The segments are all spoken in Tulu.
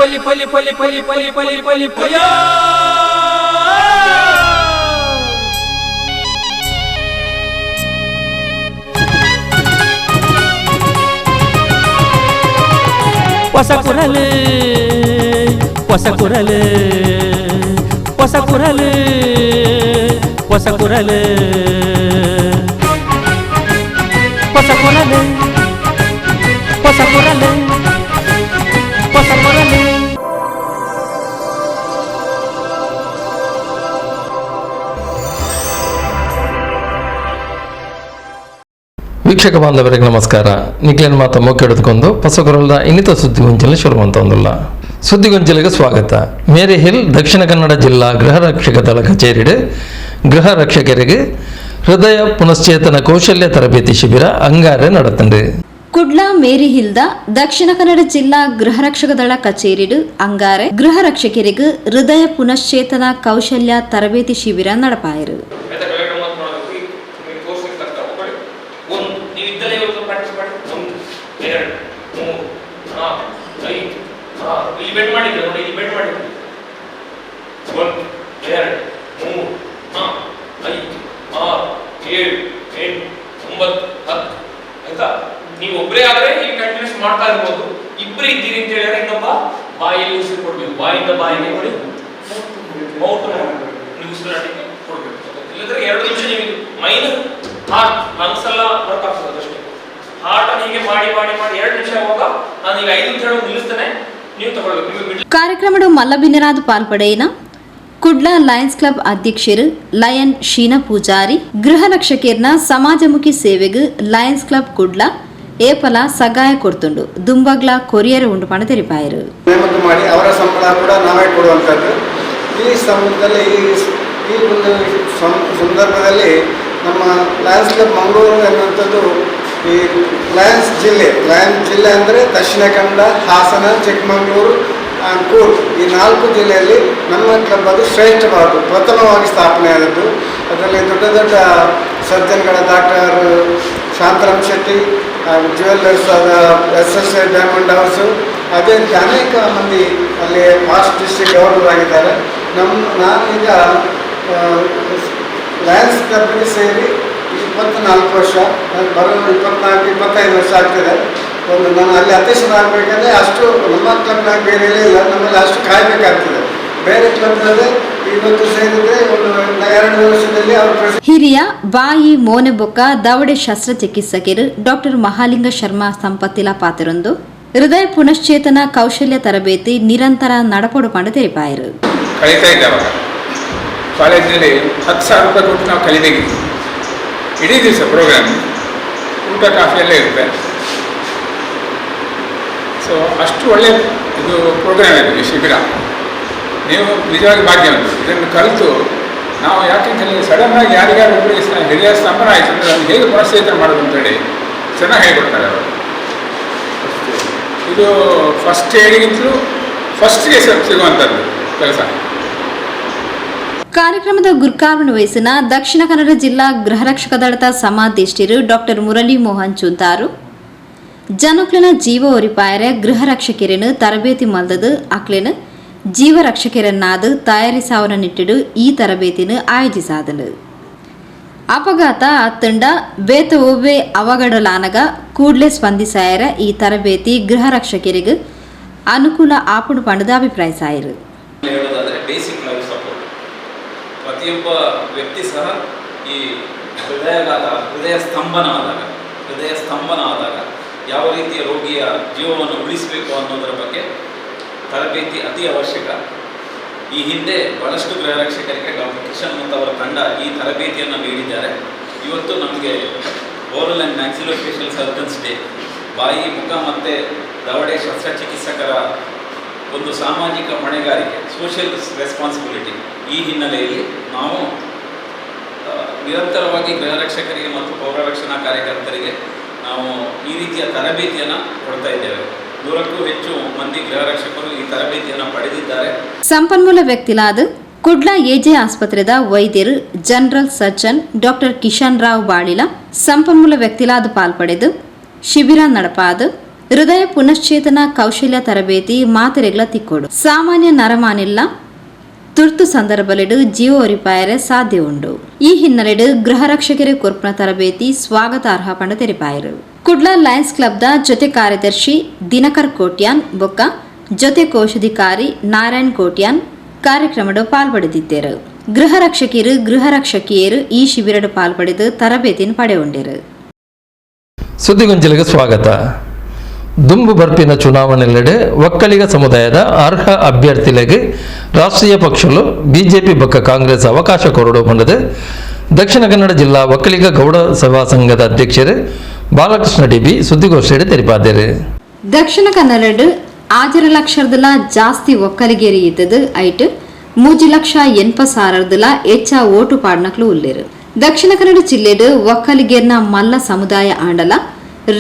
ಪಲಿ ಪಲಿ ಪಲಿ ಪಲಿ ಪಲಿ ಪಲಿ ಪಲಿ ಪಯ. ಹೊಸ ಕುರಲು, ಹೊಸ ಕುರಲು, ಹೊಸ ಕುರಲು, ಹೊಸ ಕುರಲು, ಹೊಸ ಕುರಲು, ಹೊಸ ಕುರಲು, ಹೊಸ ಕುರಲು. ವೀಕ್ಷಕ ಬಾಂಧವರಿಗೆ ನಮಸ್ಕಾರ. ನಿಕ್ಲೇನ್ ಮಾತ ಮೊಕ್ಕ ಹಿಡಿದುಕೊಂಡು ಪಸಕುರಲ್ದ ಇನ್ನಿತ ಸುದ್ದಿಗೊಂಚಲು ಶುರುವಂತ ಒಂದಿಲ್ಲ ಸುದ್ದಿಗೊಂಚಲಿಗೆ ಸ್ವಾಗತ. ಮೇರಿ ಹಿಲ್ ದಕ್ಷಿಣ ಕನ್ನಡ ಜಿಲ್ಲಾ ಗೃಹ ರಕ್ಷಕ ದಳ ಕಚೇರಿಡು ಗೃಹ ರಕ್ಷಕರಿಗೆ ಹೃದಯ ಪುನಶ್ಚೇತನ ಕೌಶಲ್ಯ ತರಬೇತಿ ಶಿಬಿರ ಅಂಗಾರೆ நடத்துண்டு. ಕುಡ್ಲ ಮೇರಿ ಹಿಲ್ದ ದಕ್ಷಿಣ ಕನ್ನಡ ಜಿಲ್ಲಾ ಗೃಹ ರಕ್ಷಕ ದಳ ಕಚೇರಿಡು ಅಂಗಾರೆ ಗೃಹ ರಕ್ಷಕರಿಗೆ ಹೃದಯ ಪುನಶ್ಚೇತನ ಕೌಶಲ್ಯ ತರಬೇತಿ ಶಿಬಿರ ನಡಪಾಯರು. ಆಯ್ತಾ? ಕೆಳಗಡೆ ಮಾತು ಮಾಡಬೇಕು. ಈಗ ನಿಮಗೆ ತೋರಿಸಿರ್ತಕ್ಕ ಒಬ್ಬಳೆ ಒಂದು ನೀವು ಇದ್ದಲ್ಲೇ ಇವತ್ತು ಪ್ರಾಕ್ಟೀಸ್ ಮಾಡಿ. ಒಂದು, ಎರಡು, ಮೂರು, ನಾಲ್ಕು, ಐದು, ಆರು. ಇಲ್ಲಿ ಬೆಂಡ್ ಮಾಡಿದ್ರೆ ನೋಡಿ, ಇಲ್ಲಿ ಬೆಂಡ್ ಮಾಡಿದ್ರೆ. ಒಂದು, ಎರಡು, ಮೂರು, ನಾಲ್ಕು, ಐದು, ಆರು, ಏಳು, ಎಂಟು, ಒಂಬತ್ತು, 10. ಆಯ್ತಾ? ನೀವು ಒಬ್ಬರೇ ಆದ್ರೆ ಈಗ ಕಂಟಿನ್ಯೂಸ್ ಮಾಡ್ತಾ ಇರ್ಬೋದು. ಇಬ್ಬರು ಇದ್ದೀರಿ ಅಂತ ಹೇಳಿದ್ರೆ ಇನ್ನೊಬ್ಬ ಬಾಯಲ್ಲಿ ಉಸಿರು ಕೊಡ್ಬೇಕು. ಬಾಯಿಂದ ಬಾಯಿಗೆ ನೋಡಿ, ಮೌತ್ ನೀವು ಉಸಿರಾಟಕ್ಕೆ ಕೊಡ್ಬೇಕು. ಇಲ್ಲದ್ರೆ 2 ನಿಮಿಷ ನಿಮಗೆ main heart, lungs ಎಲ್ಲ ವರ್ಕ್ ಆಗ್ತದೆ ಅದಷ್ಟೇ. ಹಾರ್ಟ್ ಅನ್ನು ಹೀಗೆ ಮಾಡಿ ಮಾಡಿ ಮಾಡಿ 2 ನಿಮಿಷ ಆಗುವಾಗ ನಾನು ಈಗ ಐದು ಅಂತ ಹೇಳುವಾಗ ನಿಲ್ಲಿಸ್ತೇನೆ, ನೀವು ತಗೊಳ್ಬೇಕು. ನಿಮಗೆ ಮಿಡ್ಲ್ ಕಾರ್ಯಕ್ರಮದ ಮಲ್ಲಬಿನ್ನರಾದ ಪಾಲ್ಪಡೆಯಿನ ಕುಡ್ಲ ಲಯನ್ಸ್ ಕ್ಲಬ್ ಅಧ್ಯಕ್ಷರು ಲಯನ್ ಶೀನಾ ಪೂಜಾರಿ ಗೃಹ ರಕ್ಷಕರ್ನ ಸಮಾಜಮುಖಿ ಸೇವೆಗೆ ಲಯನ್ಸ್ ಕ್ಲಬ್ ಕುಡ್ಲ ಏಪಲ ಸಗಾಯ ಕೊಡ್ತುಂಡು, ದುಂಬಗ್ಲ ಕೊರಿಯರ್ ಉಂಡು ಪಣ ತೆರಿಪಾಯರು. ನೇಮಕ ಮಾಡಿ ಅವರ ಸಂಬಳ ಕೂಡ ನಾವೇ ಕೊಡುವಂಥದ್ದು. ಈ ಸಮಯದಲ್ಲಿ ಈ ಈ ಒಂದು ಸಂದರ್ಭದಲ್ಲಿ ನಮ್ಮ ಲಯನ್ಸ್ ಕ್ಲಬ್ ಮಂಗಳೂರು ಎನ್ನುವಂಥದ್ದು ಈ ಲಯನ್ಸ್ ಜಿಲ್ಲೆ, ಲಯನ್ಸ್ ಜಿಲ್ಲೆ ಅಂದರೆ ದಕ್ಷಿಣ ಕನ್ನಡ, ಹಾಸನ, ಚಿಕ್ಕಮಗಳೂರು ಆ್ಯಂಡ್ ಕೂರ್ಗ್, ಈ ನಾಲ್ಕು ಜಿಲ್ಲೆಯಲ್ಲಿ ನಮ್ಮ ಕ್ಲಬ್ ಅದು ಶ್ರೇಷ್ಠವಾದ್ದು, ಪ್ರಥಮವಾಗಿ ಸ್ಥಾಪನೆಯಾದದ್ದು. ಅದರಲ್ಲಿ ದೊಡ್ಡ ದೊಡ್ಡ ಸರ್ಜನ್ಗಳ ಡಾಕ್ಟರ್ ಶಾಂತರಾಮ್ ಶೆಟ್ಟಿ ಹಾಗೂ ಜ್ಯುವೆಲ್ಲರ್ಸ್ ಆದ S S A diamond house, ಅದೇ ರೀತಿ ಅನೇಕ ಮಂದಿ ಅಲ್ಲಿ past district governor ಆಗಿದ್ದಾರೆ. ನಾನೀಗ ಲಯನ್ಸ್ ಕ್ಲಬ್ಗೆ ಸೇರಿ 24 ವರ್ಷ. ನಾನು ಬರೋ 24, 25 ವರ್ಷ ಆಗ್ತಿದೆ. ಒಂದು ನಾನು ಅಲ್ಲಿ ಅಧ್ಯಕ್ಷನಾಗಬೇಕಂದ್ರೆ ಅಷ್ಟು ನಮ್ಮ ಕ್ಲಬ್ನಾಗ ಬೇರೆ ಇಲ್ಲ, ನಮ್ಮಲ್ಲಿ ಅಷ್ಟು ಕಾಯಬೇಕಾಗ್ತದೆ. ಬೇರೆ ಕ್ಲಬ್ನಲ್ಲಿ ಇವತ್ತು ಸೇರಿದರೆ ಒಂದು 2 ವರ್ಷದಲ್ಲಿ ಅವರು ಪ್ರೆಸಿಡೆಂಟ್ ಹಿರಿಯ ಬಾಯಿ, ಮೋನೆ ಬೊಕ್ಕ ದವಡೆ ಶಸ್ತ್ರಚಿಕಿತ್ಸಕರು ಡಾಕ್ಟರ್ ಮಹಾಲಿಂಗ ಶರ್ಮಾ ಸಂಪತ್ತಿಲ ಪಾತಿರೊಂದು ಹೃದಯ ಪುನಶ್ಚೇತನ ಕೌಶಲ್ಯ ತರಬೇತಿ ನಿರಂತರ ನಡಪೊಡು ಪಂಡ ತೆರಿಪಾಯರು. ಕಲಿತಾ ಇದ್ದೆ ಅವಾಗ ಕಾಲೇಜಿನಲ್ಲಿ 10,000 ರೂಪಾಯಿ ಕೊಟ್ಟು ನಾವು ಕಲಿಬೇಕಿತ್ತು. ಇಡೀ ದಿವಸ ಪ್ರೋಗ್ರಾಮ್, ಊಟ, ಕಾಫಿ ಎಲ್ಲ ಇರುತ್ತೆ. ಸೊ ಅಷ್ಟು ಒಳ್ಳೆಯ ಇದು ಪ್ರೋಗ್ರಾಮ್ ಇದು, ಈ ಶಿಬಿರ. ನೀವು ನಿಜವಾಗಿ ಭಾಗ್ಯವಂತರು ಇದನ್ನು ಕಲಿತು. ನಾವು ಯಾಕೆಂತ ಹೇಳಿದ್ರೆ, ಸಡನ್ನಾಗಿ ಯಾರಿಗಾರು ಒಬ್ಬರಿಗೆ ಹೃದಯ ಸ್ತಂಭನ ಆಯಿತು ಅಂದರೆ ಅದನ್ನು ಹೇಗೆ ಪುನಶ್ಚೇತನ ಮಾಡೋದು ಅಂತೇಳಿ ಚೆನ್ನಾಗಿ ಹೇಳ್ಕೊಡ್ತಾರೆ ಅವರು. ಇದು ಫಸ್ಟ್ ಏಡಿಗಿಂತಲೂ ಫಸ್ಟ್ಗೆ ಸಿಗುವಂಥದ್ದು ಕೆಲಸ. ಕಾರ್ಯಕ್ರಮದ ಗುರ್ಕಾರ್ಮಣ ವಹಿಸಿನ ದಕ್ಷಿಣ ಕನ್ನಡ ಜಿಲ್ಲಾ ಗೃಹ ರಕ್ಷಕ ದಳದ ಸಮಾದೇಷ್ಟಿರು ಡಾಕ್ಟರ್ ಮುರಳಿ ಮೋಹನ್ ಚುಂತಾರು ಜನಕ್ಲೆನ ಜೀವ ಒರಿಪಾಯರೆ ಗೃಹ ರಕ್ಷಕರನ್ನು ತರಬೇತಿ ಮಲ್ದದು ಅಕ್ಲೆನ ಜೀವ ರಕ್ಷಕರನ್ನಾದ ತಯಾರಿಸಾವನ ನಿಟ್ಟಿಡು ಈ ತರಬೇತಿನ ಆಯೋಜಿಸಾದನು. ಅಪಘಾತ ಅತ್ತಂಡ ಬೇತ ಒವ್ವೆ ಅವಘಡಲಾನಗ ಕೂಡ್ಲೆ ಸ್ಪಂದಿಸಾಯರ ಈ ತರಬೇತಿ ಗೃಹ ರಕ್ಷಕರಿಗೆ ಅನುಕೂಲ ಆಪುಡು ಪಂಡದ ಅಭಿಪ್ರಾಯಿಸಾಯರು. ಹೇಳೋದಾದರೆ, basic life support. ಪ್ರತಿಯೊಬ್ಬ ವ್ಯಕ್ತಿ ಸಹ ಈ ಹೃದಯಾಘಾತ, ಹೃದಯ ಸ್ತಂಭನ ಆದಾಗ ಯಾವ ರೀತಿಯ ರೋಗಿಯ ಜೀವವನ್ನು ಉಳಿಸಬೇಕು ಅನ್ನೋದರ ಬಗ್ಗೆ ತರಬೇತಿ ಅತಿ ಅವಶ್ಯಕ. ಈ ಹಿಂದೆ ಬಹಳಷ್ಟು ಗೃಹ ರಕ್ಷಕರಿಗೆ ಡಾಕ್ಟರ್ ಕಿಶನ್ ಮತ್ತು ಅವರ ತಂಡ ಈ ತರಬೇತಿಯನ್ನು ನೀಡಿದ್ದಾರೆ. ಇವತ್ತು ನಮಗೆ Oral and Maxillofacial Surgeons Day, ಬಾಯಿ, ಮುಖ ಮತ್ತು ದವಡೆ ಶಸ್ತ್ರಚಿಕಿತ್ಸಕರ ಒಂದು ಸಾಮಾಜಿಕ ಹೊಣೆಗಾರಿಕೆ, ಸೋಷಿಯಲ್ ರೆಸ್ಪಾನ್ಸಿಬಿಲಿಟಿ. ಈ ಹಿನ್ನೆಲೆಯಲ್ಲಿ ನಾವು ನಿರಂತರವಾಗಿ ಗೃಹ ರಕ್ಷಕರಿಗೆ ಮತ್ತು ಪೌರ ರಕ್ಷಣಾ ಕಾರ್ಯಕರ್ತರಿಗೆ ನಾವು ಈ ರೀತಿಯ ತರಬೇತಿಯನ್ನು ಕೊಡ್ತಾ ಇದ್ದೇವೆ. 100ಕ್ಕೂ ಹೆಚ್ಚು ಮಂದಿ ಗೃಹ ರಕ್ಷಕರು ಈ ತರಬೇತಿಯನ್ನು ಪಡೆದಿದ್ದಾರೆ. ಸಂಪನ್ಮೂಲ ವ್ಯಕ್ತಿಲಾದ ಕುಡ್ಲ ಎಜೆ ಆಸ್ಪತ್ರೆದ ವೈದ್ಯರು general surgeon doctor Kishan Rao Balila ಸಂಪನ್ಮೂಲ ವ್ಯಕ್ತಿಲಾದ ಪಾಲ್ಪಡೆದು ಶಿಬಿರ ನಡಪಾದ. ಹೃದಯ ಪುನಶ್ಚೇತನ ಕೌಶಲ್ಯ ತರಬೇತಿ ಮಾತೆರೆಗ್ಲ ತಿಕ್ಕೋಡು. ಸಾಮಾನ್ಯ ನರಮಾನಿಲ್ಲ ತುರ್ತು ಸಂದರ್ಭಲೆಡು ಜೀವ ಒರಿಪಾಯರೆ ಸಾಧ್ಯ ಉಂಡು. ಈ ಹಿನ್ನೆಲೆಡು ಗೃಹ ರಕ್ಷಕರ ಕೊರ್ಪುನ ತರಬೇತಿ ಸ್ವಾಗತಾರ್ಹ ಪಂಡ ತೆರಿಪಾಯರು. ಕುಡ್ಲ ಲಯನ್ಸ್ ಕ್ಲಬ್ದ ಜೊತೆ ಕಾರ್ಯದರ್ಶಿ ದಿನಕರ್ ಕೋಟ್ಯಾನ್ ಬೊಕ್ಕ ಜೊತೆ ಕೋಶಾಧಿಕಾರಿ ನಾರಾಯಣ್ ಕೋಟ್ಯಾನ್ ಕಾರ್ಯಕ್ರಮಡ್ ಪಾಲ್ಪಡೆದಿದ್ದರು. ಗೃಹ ರಕ್ಷಕಿಯರು, ಗೃಹ ರಕ್ಷಕಿಯರು ಈ ಶಿಬಿರಡ್ ಪಾಲ್ಪಡೆದು ತರಬೇತಿನ ಪಡೆಯುಂಡಿರು. ಸುದ್ದಿಗೊಂಚಲಿಗೆ ಸ್ವಾಗತ. ದುಂಬು ಬರ್ಪಿನ ಚುನಾವಣೆಲೆಡೆ ಒಕ್ಕಲಿಗ ಸಮುದಾಯದ ಅರ್ಹ ಅಭ್ಯರ್ಥಿಲೆಗೆ ರಾಷ್ಟ್ರೀಯ ಪಕ್ಷಲು ಬಿಜೆಪಿ ಬೊಕ್ಕ ಕಾಂಗ್ರೆಸ್ ಅವಕಾಶ ಕೊರಡು ಪಂಡದು ದಕ್ಷಿಣ ಕನ್ನಡ ಜಿಲ್ಲಾ ಒಕ್ಕಲಿಗ ಗೌಡ ಸೇವಾ ಸಂಘದ ಅಧ್ಯಕ್ಷರು ಬಾಲಕೃಷ್ಣ ಡಿಬಿ ಸುದ್ದಿಗೋಷ್ಠಿಯಲ್ಲಿ ತೆರಿಪಾದರು. ದಕ್ಷಿಣ ಕನ್ನಡಡ್ 6.5 ಲಕ್ಷದಲ ಜಾಸ್ತಿ ಒಕ್ಕಲಿಗೇರಿ ಇತ್ತದು. ಐಟ್ 3,80,000ದಲ ಹೆಚ್ಚ ಓಟು ಪಾಡ್ನಕ್ಲು ಉಲ್ಲೇರು. ದಕ್ಷಿಣ ಕನ್ನಡ ಜಿಲ್ಲೆಡ್ ಒಕ್ಕಲಿಗೇರ್ನ ಮಲ್ಲ ಸಮುದಾಯ ಆಂಡಲ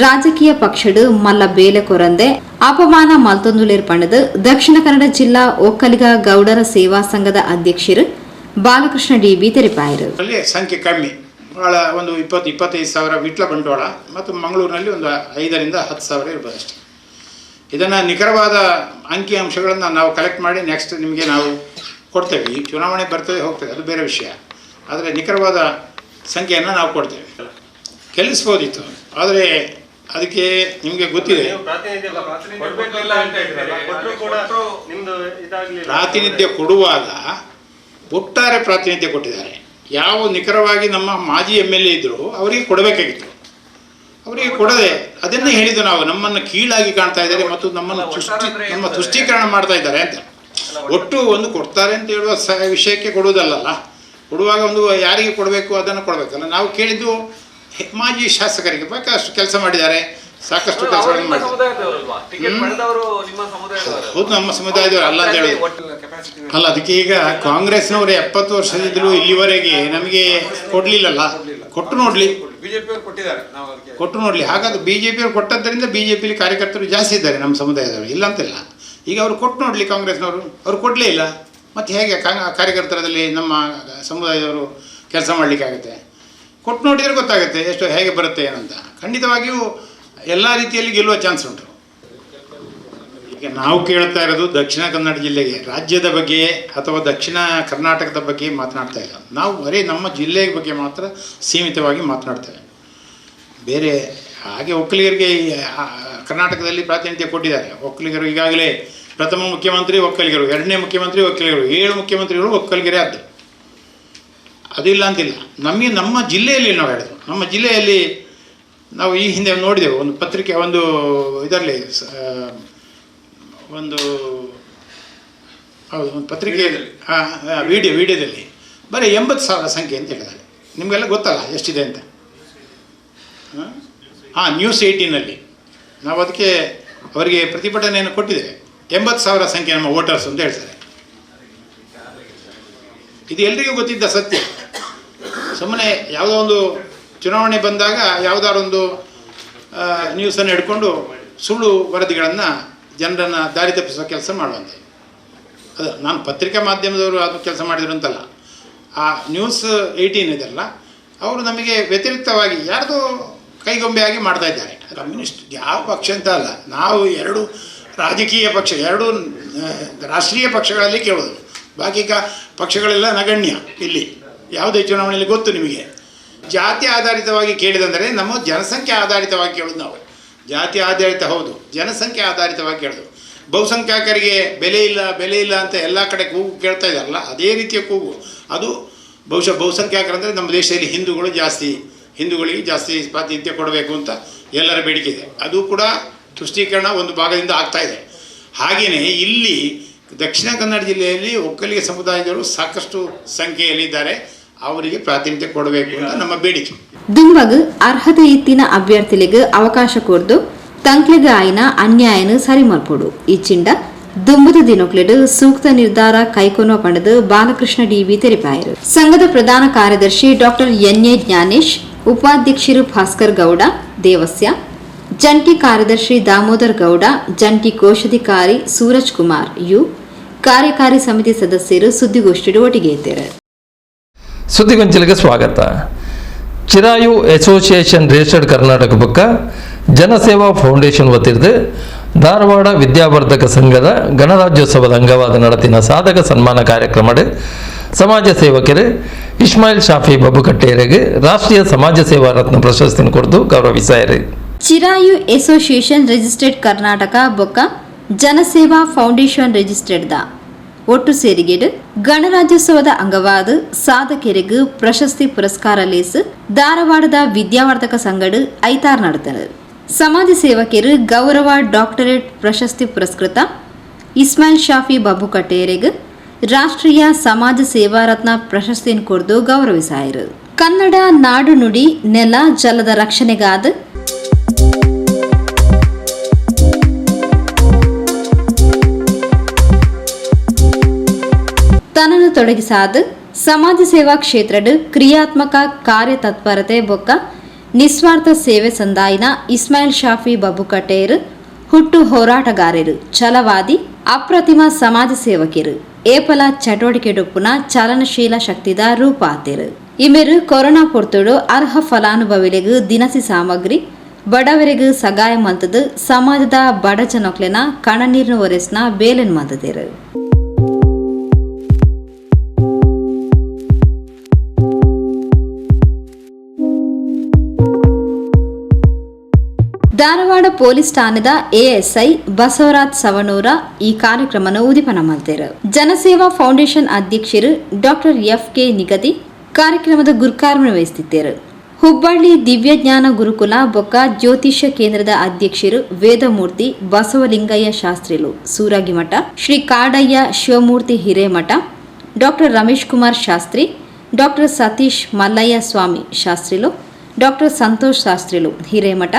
ರಾಜಕೀಯ ಪಕ್ಷಡ್ ಮಲ್ಲ ಬೇಲೆ ಕೊರಂದೆ ಅಪಮಾನ ಮಲ್ತೊಂದುಲೇರ್ ಪಂಡದು ದಕ್ಷಿಣ ಕನ್ನಡ ಜಿಲ್ಲಾ ಒಕ್ಕಲಿಗ ಗೌಡರ ಸೇವಾ ಸಂಘದ ಅಧ್ಯಕ್ಷರು ಬಾಲಕೃಷ್ಣ ಡಿಬಿ ತೆರಿಪಾಯರು. ಅಲ್ಲಿ ಸಂಖ್ಯೆ ಕಮ್ಮಿ ಭಾಳ, ಒಂದು 20-25 ಸಾವಿರ ವಿಟ್ಲ, ಬಂಟ್ವಾಳ ಮತ್ತು ಮಂಗಳೂರಿನಲ್ಲಿ ಒಂದು 5ರಿಂದ 10 ಸಾವಿರ ಇರ್ಬೋದು ಅಷ್ಟೆ. ಇದನ್ನು ನಿಖರವಾದ ಅಂಕಿ ಅಂಶಗಳನ್ನು ನಾವು ಕಲೆಕ್ಟ್ ಮಾಡಿ ನೆಕ್ಸ್ಟ್ ನಿಮಗೆ ನಾವು ಕೊಡ್ತೇವೆ. ಈ ಚುನಾವಣೆ ಬರ್ತದೆ, ಹೋಗ್ತದೆ, ಅದು ಬೇರೆ ವಿಷಯ. ಆದರೆ ನಿಖರವಾದ ಸಂಖ್ಯೆಯನ್ನು ನಾವು ಕೊಡ್ತೇವೆ. ಗೆಲ್ಲಿಸ್ಬೋದಿತ್ತು, ಆದರೆ ಅದಕ್ಕೆ ನಿಮಗೆ ಗೊತ್ತಿದೆ. ಕೊಡ್ಬೇಕಿಲ್ಲ ಅಂತ ಇದ್ರಲ್ಲ, ಕೊಟ್ರು ಕೂಡ ನಿಮ್ದು ಇದಾಗ್ಲಿಲ್ಲ. ಪ್ರಾತಿನಿಧ್ಯ ಕೊಡುವಾಗ ಒಟ್ಟಾರೆ ಪ್ರಾತಿನಿಧ್ಯ ಕೊಟ್ಟಿದ್ದಾರೆ. ಯಾವ ನಿಖರವಾಗಿ ನಮ್ಮ ಮಾಜಿ ಎಮ್ಎಲ್ಎ ಇದ್ದರು, ಅವರಿಗೆ ಕೊಡಬೇಕಾಗಿತ್ತು. ಅವರಿಗೆ ಕೊಡದೆ, ಅದನ್ನೇ ಹೇಳಿದ್ದು ನಾವು, ನಮ್ಮನ್ನು ಕೀಳಾಗಿ ಕಾಣ್ತಾ ಇದ್ದಾರೆ ಮತ್ತು ನಮ್ಮನ್ನು ನಮ್ಮ ತುಷ್ಟೀಕರಣ ಮಾಡ್ತಾ ಇದ್ದಾರೆ ಅಂತ. ಒಟ್ಟು ಒಂದು ಕೊಡ್ತಾರೆ ಅಂತ ಹೇಳುವ ವಿಷಯಕ್ಕೆ ಕೊಡುವುದಲ್ಲಲ್ಲ. ಕೊಡುವಾಗ ಒಂದು ಯಾರಿಗೆ ಕೊಡಬೇಕು ಅದನ್ನು ಕೊಡಬೇಕಲ್ಲ. ನಾವು ಕೇಳಿದ್ದು ಮಾಜಿ ಶಾಸಕರಿಗೆ. ಬೇಕಷ್ಟು ಕೆಲಸ ಮಾಡಿದ್ದಾರೆ, ಸಾಕಷ್ಟು ಕೆಲಸಗಳನ್ನು ಮಾಡಿದ್ದಾರೆ. ಸಮುದಾಯದವರಲ್ವಾ? ಟಿಕೆಟ್ ಪಡೆದವರು ನಿಮ್ಮ ಸಮುದಾಯದವರು. ಹೌದು, ನಮ್ಮ ಸಮುದಾಯದವರು ಅಲ್ಲ ಅಂತ ಹೇಳುದು ಅಲ್ಲ. ಅದಕ್ಕೆ ಈಗ ಕಾಂಗ್ರೆಸ್ನವರು 70 ವರ್ಷದಿಂದಲೂ ಇಲ್ಲಿವರೆಗೆ ನಮಗೆ ಕೊಡ್ಲಿಲ್ಲಲ್ಲ, ಕೊಟ್ಟು ನೋಡ್ಲಿ. ಬಿಜೆಪಿಯವರು ಕೊಟ್ಟಿದ್ದಾರೆ, ನಾವು ಅದಕ್ಕೆ ಕೊಟ್ಟು ನೋಡಲಿ. ಹಾಗಾದ್ರೆ ಬಿಜೆಪಿಯವರು ಕೊಟ್ಟದ್ದರಿಂದ ಬಿಜೆಪಿಲಿ ಕಾರ್ಯಕರ್ತರು ಜಾಸ್ತಿ ಇದ್ದಾರೆ ನಮ್ಮ ಸಮುದಾಯದವರು, ಇಲ್ಲ ಅಂತಿಲ್ಲ. ಈಗ ಅವರು ಕೊಟ್ಟು ನೋಡಲಿ ಕಾಂಗ್ರೆಸ್ನವರು. ಅವರು ಕೊಡಲೇ ಇಲ್ಲ, ಮತ್ತು ಹೇಗೆ ಕಾರ್ಯಕರ್ತರಲ್ಲಿ ನಮ್ಮ ಸಮುದಾಯದವರು ಕೆಲಸ ಮಾಡಲಿಕ್ಕಾಗುತ್ತೆ? ಕೊಟ್ಟು ನೋಡಿದರೆ ಗೊತ್ತಾಗುತ್ತೆ ಎಷ್ಟು ಹೇಗೆ ಬರುತ್ತೆ ಏನಂತ. ಖಂಡಿತವಾಗಿಯೂ ಎಲ್ಲ ರೀತಿಯಲ್ಲಿ ಗೆಲ್ಲುವ ಚಾನ್ಸ್ ಉಂಟು. ಈಗ ನಾವು ಕೇಳ್ತಾ ಇರೋದು ದಕ್ಷಿಣ ಕನ್ನಡ ಜಿಲ್ಲೆಗೆ, ರಾಜ್ಯದ ಬಗ್ಗೆ ಅಥವಾ ದಕ್ಷಿಣ ಕರ್ನಾಟಕದ ಬಗ್ಗೆ ಮಾತನಾಡ್ತಾ ಇಲ್ಲ ನಾವು. ಬರೀ ನಮ್ಮ ಜಿಲ್ಲೆಯ ಬಗ್ಗೆ ಮಾತ್ರ ಸೀಮಿತವಾಗಿ ಮಾತನಾಡ್ತೇವೆ. ಬೇರೆ ಹಾಗೆ ಒಕ್ಕಲಿಗರಿಗೆ ಈ, ಕರ್ನಾಟಕದಲ್ಲಿ ಪ್ರಾತಿನಿಧ್ಯ ಕೊಟ್ಟಿದ್ದಾರೆ. ಒಕ್ಕಲಿಗರು ಈಗಾಗಲೇ ಪ್ರಥಮ ಮುಖ್ಯಮಂತ್ರಿ ಒಕ್ಕಲಿಗರು, ಎರಡನೇ ಮುಖ್ಯಮಂತ್ರಿ ಒಕ್ಕಲಿಗರು, ಏಳು ಮುಖ್ಯಮಂತ್ರಿಗಳು ಒಕ್ಕಲಿಗರೇ ಆದ್ದು. ಅದಿಲ್ಲ ಅಂತಿಲ್ಲ. ನಮಗೆ ನಮ್ಮ ಜಿಲ್ಲೆಯಲ್ಲಿ ನಾವು ಹೇಳೋದು, ನಮ್ಮ ಜಿಲ್ಲೆಯಲ್ಲಿ ನಾವು ಈ ಹಿಂದೆ ನೋಡಿದೆವು, ಒಂದು ಪತ್ರಿಕೆ ಒಂದು ಇದರಲ್ಲಿ ಒಂದು, ಹೌದು, ಒಂದು ಪತ್ರಿಕೆಯಲ್ಲಿ, ಹಾಂ, ವಿಡಿಯೋದಲ್ಲಿ ಬರೀ 80,000 ಸಂಖ್ಯೆ ಅಂತ ಹೇಳಿದ್ದಾರೆ. ನಿಮಗೆಲ್ಲ ಗೊತ್ತಲ್ಲ ಎಷ್ಟಿದೆ ಅಂತ. ಹಾಂ, ನ್ಯೂಸ್ 18ನಲ್ಲಿ ನಾವು ಅದಕ್ಕೆ ಅವರಿಗೆ ಪ್ರತಿಭಟನೆಯನ್ನು ಕೊಟ್ಟಿದ್ದೇವೆ. 80,000 ಸಂಖ್ಯೆ ನಮ್ಮ ವೋಟರ್ಸ್ ಅಂತ ಹೇಳ್ತಾರೆ. ಇದು ಎಲ್ರಿಗೂ ಗೊತ್ತಿದ್ದ ಸತ್ಯ. ಸುಮ್ಮನೆ ಯಾವುದೋ ಒಂದು ಚುನಾವಣೆ ಬಂದಾಗ ಯಾವುದಾದ್ರು ಒಂದು ನ್ಯೂಸನ್ನು ಹಿಡ್ಕೊಂಡು ಸುಳ್ಳು ವರದಿಗಳನ್ನು ಜನರನ್ನು ದಾರಿ ತಪ್ಪಿಸುವ ಕೆಲಸ ಮಾಡುವಂತೆ. ಅದು ನಾನು ಪತ್ರಿಕಾ ಮಾಧ್ಯಮದವರು ಅದು ಕೆಲಸ ಮಾಡಿದ್ರು ಅಂತಲ್ಲ. ಆ ನ್ಯೂಸ್ 18 ಇದೆಲ್ಲ ಅವರು ನಮಗೆ ವ್ಯತಿರಿಕ್ತವಾಗಿ ಯಾರ್ದೋ ಕೈಗೊಂಬೆಯಾಗಿ ಮಾಡ್ತಾ ಇದ್ದಾರೆ. ಕಮ್ಯುನಿಸ್ಟ್ ಯಾವ ಪಕ್ಷ ಅಂತ ಅಲ್ಲ, ನಾವು ಎರಡು ರಾಜಕೀಯ ಪಕ್ಷ, ಎರಡು ರಾಷ್ಟ್ರೀಯ ಪಕ್ಷಗಳಲ್ಲಿ ಕೇಳೋದು. ಬಾಕಿ ಪಕ್ಷಗಳೆಲ್ಲ ನಗಣ್ಯ ಇಲ್ಲಿ ಯಾವುದೇ ಚುನಾವಣೆಯಲ್ಲಿ, ಗೊತ್ತು ನಿಮಗೆ. ಜಾತಿ ಆಧಾರಿತವಾಗಿ ಕೇಳಿದಂದರೆ ನಮ್ಮ ಜನಸಂಖ್ಯೆ ಆಧಾರಿತವಾಗಿ ಕೇಳೋದು ನಾವು. ಜಾತಿ ಆಧಾರಿತ ಹೌದು, ಜನಸಂಖ್ಯೆ ಆಧಾರಿತವಾಗಿ ಕೇಳೋದು. ಬಹುಸಂಖ್ಯಾತರಿಗೆ ಬೆಲೆ ಇಲ್ಲ, ಬೆಲೆ ಇಲ್ಲ ಅಂತ ಎಲ್ಲ ಕಡೆ ಕೂಗು ಕೇಳ್ತಾ ಇದ್ದಾರಲ್ಲ, ಅದೇ ರೀತಿಯ ಕೂಗು ಅದು. ಬಹುಶಃ ಬಹುಸಂಖ್ಯಾತರಂದರೆ ನಮ್ಮ ದೇಶದಲ್ಲಿ ಹಿಂದೂಗಳು ಜಾಸ್ತಿ, ಹಿಂದೂಗಳಿಗೆ ಜಾಸ್ತಿ ಪ್ರಾತಿನಿಧ್ಯ ಕೊಡಬೇಕು ಅಂತ ಎಲ್ಲರ ಬೇಡಿಕೆ ಇದೆ. ಅದು ಕೂಡ ತುಷ್ಟೀಕರಣ ಒಂದು ಭಾಗದಿಂದ ಆಗ್ತಾ ಇದೆ. ಹಾಗೆಯೇ ಇಲ್ಲಿ ದಕ್ಷಿಣ ಕನ್ನಡ ಜಿಲ್ಲೆಯಲ್ಲಿ ಒಕ್ಕಲಿಗ ಸಮುದಾಯದವರು ಸಾಕಷ್ಟು ಸಂಖ್ಯೆಯಲ್ಲಿದ್ದಾರೆ. ಅವರಿಗೆ ಪ್ರಾತಿನಿಧ್ಯ ಕೊಡಬೇಕು ಅಂತ ನಮ್ಮ ಬೇಡಿಕೆ. ದುಂಬಗ್ ಅರ್ಹತೆ ಇತ್ತಿನ ಅಭ್ಯರ್ಥಿಲಿಗೆ ಅವಕಾಶ ಕೊರ್ದು ತಂಕ್ಲೆಗ್ ಆಯಿನ ಅನ್ಯಾಯನು ಸರಿ ಮಲ್ಪೊಡು. ಇಚ್ಚಿಂಡ ದುಂಬುದ ದಿನೊಕ್ಲೆಡ್ ಸೂಕ್ತ ನಿರ್ಧಾರ ಕೈಕೊನುವ ಪಂಡದು ಬಾಲಕೃಷ್ಣ ಡಿಬಿ ತೆರಿಪಾಯರು. ಸಂಘದ ಪ್ರಧಾನ ಕಾರ್ಯದರ್ಶಿ doctor N A Gyanesh, ಉಪಾಧ್ಯಕ್ಷರು ಭಾಸ್ಕರ್ ಗೌಡ ದೇವಸ್ಯ, ಜಂಟಿ ಕಾರ್ಯದರ್ಶಿ ದಾಮೋದರ್ ಗೌಡ, ಜಂಟಿ ಕೋಶಾಧಿಕಾರಿ ಸೂರಜ್ ಕುಮಾರ್ you, ಕಾರ್ಯಕಾರಿ ಸಮಿತಿ ಸದಸ್ಯರು ಸುದ್ದಿಗೋಷ್ಠಿ ಒಟ್ಟಿಗೆ ಇದ್ದರು. ಸುದ್ದಿಗೊಂಚಲಿಗೆ ಸ್ವಾಗತ. ಚಿರಾಯು ಅಸೋಸಿಯೇಷನ್ ರಿಜಿಸ್ಟರ್ಡ್ ಕರ್ನಾಟಕ ಬೊಕ್ಕ ಜನಸೇವಾ ಫೌಂಡೇಶನ್ ವತಿರ್ದು ಧಾರವಾಡ ವಿದ್ಯಾವರ್ಧಕ ಸಂಘದ ಗಣರಾಜ್ಯೋತ್ಸವದ ಅಂಗವಾದ നടത്തിನ ಸಾಧಕ ಸನ್ಮಾನ ಕಾರ್ಯಕ್ರಮಡ್ ಸಮಾಜ ಸೇವಕರು ಇಸ್ಮಾಯಿಲ್ ಶಾಫಿ ಬಬ್ಬುಕಟ್ಟೆಯರಿಗೆ ರಾಷ್ಟ್ರೀಯ ಸಮಾಜ ಸೇವಾ ರತ್ನ ಪ್ರಶಸ್ತಿಯನ್ನು ಕೊಡ್ದು ಗೌರವಿಸಾಯರು. ಚಿರಾಯು ಅಸೋಸಿಯೇಷನ್ ರಿಜಿಸ್ಟರ್ಡ್ ಕರ್ನಾಟಕ ಬೊಕ್ಕ ಜನಸೇವಾ ಫೌಂಡೇಶನ್ ರಿಜಿಸ್ಟರ್ಡ್ the ಒಟ್ಟು ಸೇರಿಗೆಡು ಗಣರಾಜ್ಯೋತ್ಸವದ ಅಂಗವಾದ ಸಾಧಕರಿಗೆ ಪ್ರಶಸ್ತಿ ಪುರಸ್ಕಾರ ಲೇಸ್ ಧಾರವಾಡದ ವಿದ್ಯಾವರ್ಧಕ ಸಂಘಡ್ ಐತಾರ್ ನಡೆತನು. ಸಮಾಜ ಸೇವಕರು ಗೌರವ ಡಾಕ್ಟರೇಟ್ ಪ್ರಶಸ್ತಿ ಪುರಸ್ಕೃತ ಇಸ್ಮಾಯಿಲ್ ಶಾಫಿ ಬಾಬುಕಟ್ಟೆಯರಿಗೆ ರಾಷ್ಟ್ರೀಯ ಸಮಾಜ ಸೇವಾ ರತ್ನ ಪ್ರಶಸ್ತಿಯನ್ನು ಕೊಡ್ದು ಗೌರವಿಸಾಯರು. ಕನ್ನಡ ನಾಡು ನುಡಿ ನೆಲ ಜಲದ ರಕ್ಷಣೆಗಾದ ತನ್ನನ್ನು ತೊಡಗಿಸಾದ ಸಮಾಜ ಸೇವಾ ಕ್ಷೇತ್ರಡ್ ಕ್ರಿಯಾತ್ಮಕ ಕಾರ್ಯತತ್ಪರತೆ ಬೊಕ್ಕ ನಿಸ್ವಾರ್ಥ ಸೇವೆ ಸಂದಾಯಿನ ಇಸ್ಮಾಯಿಲ್ ಶಾಫಿ ಬಬ್ಬುಕಟ್ಟೇರು ಹುಟ್ಟು ಹೋರಾಟಗಾರರು, ಛಲವಾದಿ, ಅಪ್ರತಿಮ ಸಮಾಜ ಸೇವಕಿರು, ಏಪಲ ಚಟುವಟಿಕೆಡೊಪ್ಪುನ ಚಲನಶೀಲ ಶಕ್ತಿದ ರೂಪ ಆತೇರು. ಇಮೆರು ಕೊರೋನಾ ಪೊರ್ತುಡು ಅರ್ಹ ಫಲಾನುಭವಿಲೆಗ್ ದಿನಸಿ ಸಾಮಗ್ರಿ ಬಡವರಿಗೆ ಸಗಾಯ ಮಲ್ತದು ಸಮಾಜದ ಬಡ ಜನಕ್ಲೆನ ಕಣನೀರ್ನ ಒರೆಸ್ನ ಬೇಲೆನ್ ಮಲ್ತದೇರು. ಧಾರವಾಡ ಪೊಲೀಸ್ ಠಾಣೆದ ಎಎಸ್ಐ ಬಸವರಾಜ್ ಸವಣೂರ ಈ ಕಾರ್ಯಕ್ರಮನ ಉದಿಪನ ಮಲ್ತೇರು. ಜನಸೇವಾ ಫೌಂಡೇಶನ್ ಅಧ್ಯಕ್ಷರು ಡಾಕ್ಟರ್ ಎಫ್ ಕೆ ನಿಗದಿ ಕಾರ್ಯಕ್ರಮದ ಗುರುಕಾರ್ಮಣ ವಹಿಸುತ್ತಿದ್ದರು. ಹುಬ್ಬಳ್ಳಿ ದಿವ್ಯಜ್ಞಾನ ಗುರುಕುಲ ಬೊಕ್ಕ ಜ್ಯೋತಿಷ್ಯ ಕೇಂದ್ರದ ಅಧ್ಯಕ್ಷರು ವೇದಮೂರ್ತಿ ಬಸವಲಿಂಗಯ್ಯ ಶಾಸ್ತ್ರಿಲು ಸೂರಾಗಿಮಠ, ಶ್ರೀ ಕಾಡಯ್ಯ ಶಿವಮೂರ್ತಿ ಹಿರೇಮಠ, ಡಾಕ್ಟರ್ ರಮೇಶ್ ಕುಮಾರ್ ಶಾಸ್ತ್ರಿ, ಡಾಕ್ಟರ್ ಸತೀಶ್ ಮಲ್ಲಯ್ಯ ಸ್ವಾಮಿ ಶಾಸ್ತ್ರಿಲು, ಡಾಕ್ಟರ್ ಸಂತೋಷ್ ಶಾಸ್ತ್ರಿಲು ಹಿರೇಮಠ,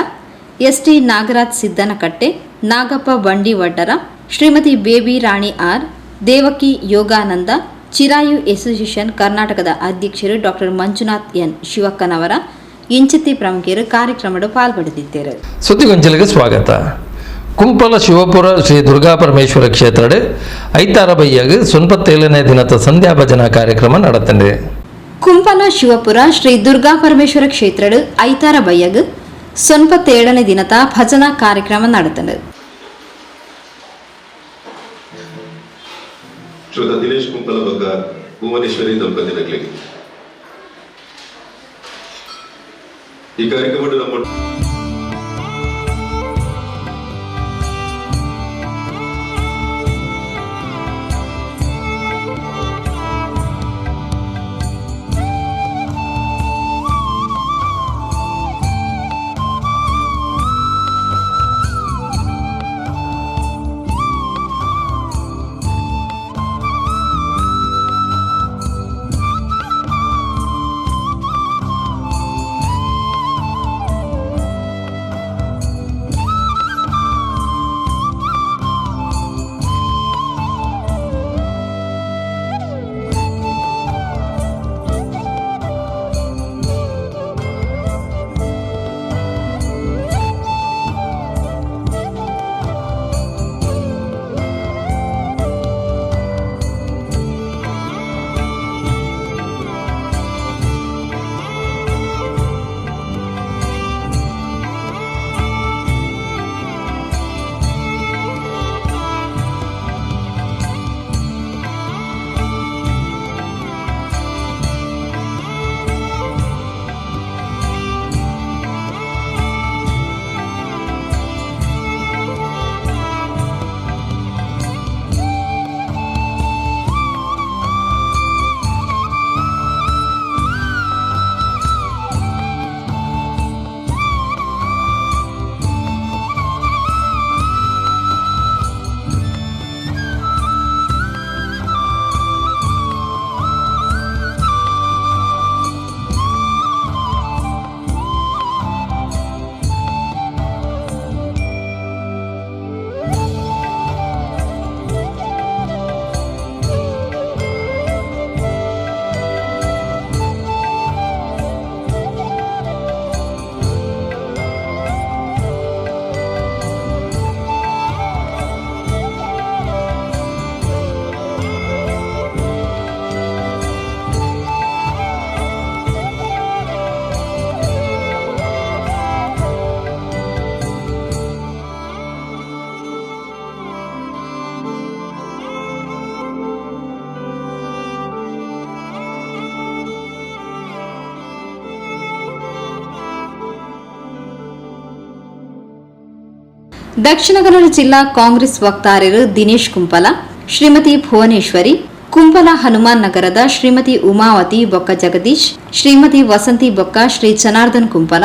ಎಸ್ಟಿ ನಾಗರಾಜ್ ಸಿದ್ದನಕಟ್ಟೆ, ನಾಗಪ್ಪ ಬಂಡಿವಡ್ಡರ, ಶ್ರೀಮತಿ ಬೇಬಿ ರಾಣಿ ಆರ್, ದೇವಕಿ ಯೋಗಾನಂದ, ಚಿರಾಯು ಅಸೋಸಿಯೇಷನ್ ಕರ್ನಾಟಕದ ಅಧ್ಯಕ್ಷರು ಡಾಕ್ಟರ್ ಮಂಜುನಾಥ್ ಎನ್ ಶಿವಕ್ಕನವರ ಇಂಚಿತ್ತಿ ಪ್ರಮುಖರು ಕಾರ್ಯಕ್ರಮದ ಪಾಲ್ಪಡೆದಿದ್ದರು. ಸುದ್ದಿಗೊಂಚಲಿಗೆ ಸ್ವಾಗತ. ಕುಂಪಲ ಶಿವಪುರ ಶ್ರೀ ದುರ್ಗಾ ಪರಮೇಶ್ವರ ಕ್ಷೇತ್ರಡ್ ಐತಾರ ಬಯ್ಯಾಗ 97ನೇ ದಿನದ ಸಂಧ್ಯಾ ಭಜನಾ ಕಾರ್ಯಕ್ರಮ ನಡೆತಂಡೆ. ಕುಂಪಲ ಶಿವಪುರ ಶ್ರೀ ದುರ್ಗಾ ಪರಮೇಶ್ವರ ಕ್ಷೇತ್ರಡ್ ಐತಾರ ಬಯ್ಯಗ್ 97ನೇ ದಿನದ ಭಜನಾ ಕಾರ್ಯಕ್ರಮ ನಡೆತಂಡು. ಶ್ರೋತ ದಿನೇಶ್ ಕುಂಪಲ ಬಗ್ಗ ಭುವನೇಶ್ವರಿ ದಂಪತಿಗಳಿಗೆ ಈ ಕಾರ್ಯಕ್ರಮ ನಮ್ಮ ದಕ್ಷಿಣ ಕನ್ನಡ ಜಿಲ್ಲಾ ಕಾಂಗ್ರೆಸ್ ವಕ್ತಾರರು ದಿನೇಶ್ ಕುಂಪಲ, ಶ್ರೀಮತಿ ಭುವನೇಶ್ವರಿ, ಕುಂಪಲ ಹನುಮಾನ್ ನಗರದ ಶ್ರೀಮತಿ ಉಮಾವತಿ ಬೊಕ್ಕ ಜಗದೀಶ್, ಶ್ರೀಮತಿ ವಸಂತಿ ಬೊಕ್ಕ ಶ್ರೀ ಜನಾರ್ದನ್ ಕುಂಪಲ,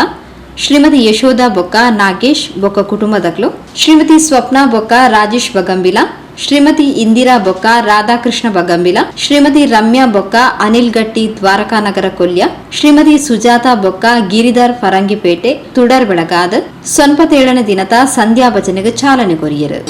ಶ್ರೀಮತಿ ಯಶೋಧ ಬೊಕ್ಕ ನಾಗೇಶ್ ಬೊಕ್ಕ ಕುಟುಂಬದಕ್ಲು, ಶ್ರೀಮತಿ ಸ್ವಪ್ನ ಬೊಕ್ಕ ರಾಜೇಶ್ ಬಗಂಬಿಲ, ಶ್ರೀಮತಿ ಇಂದಿರಾ ಬೊಕ್ಕ ರಾಧಾಕೃಷ್ಣ ಬಗಂಬಿಲ, ಶ್ರೀಮತಿ ರಮ್ಯಾ ಬೊಕ್ಕ ಅನಿಲ್ ಗಟ್ಟಿ ದ್ವಾರಕಾನಗರ ಕೊಲ್ಯ, ಶ್ರೀಮತಿ ಸುಜಾತ ಬೊಕ್ಕ ಗಿರಿಧರ್ ಫರಂಗಿಪೇಟೆ ತುಡರ್ ಬೆಳಗಾದ 97ನೇ ದಿನದ ಸಂಧ್ಯಾ ಭಜನೆಗೆ ಚಾಲನೆ ಕೊರಿಯರು.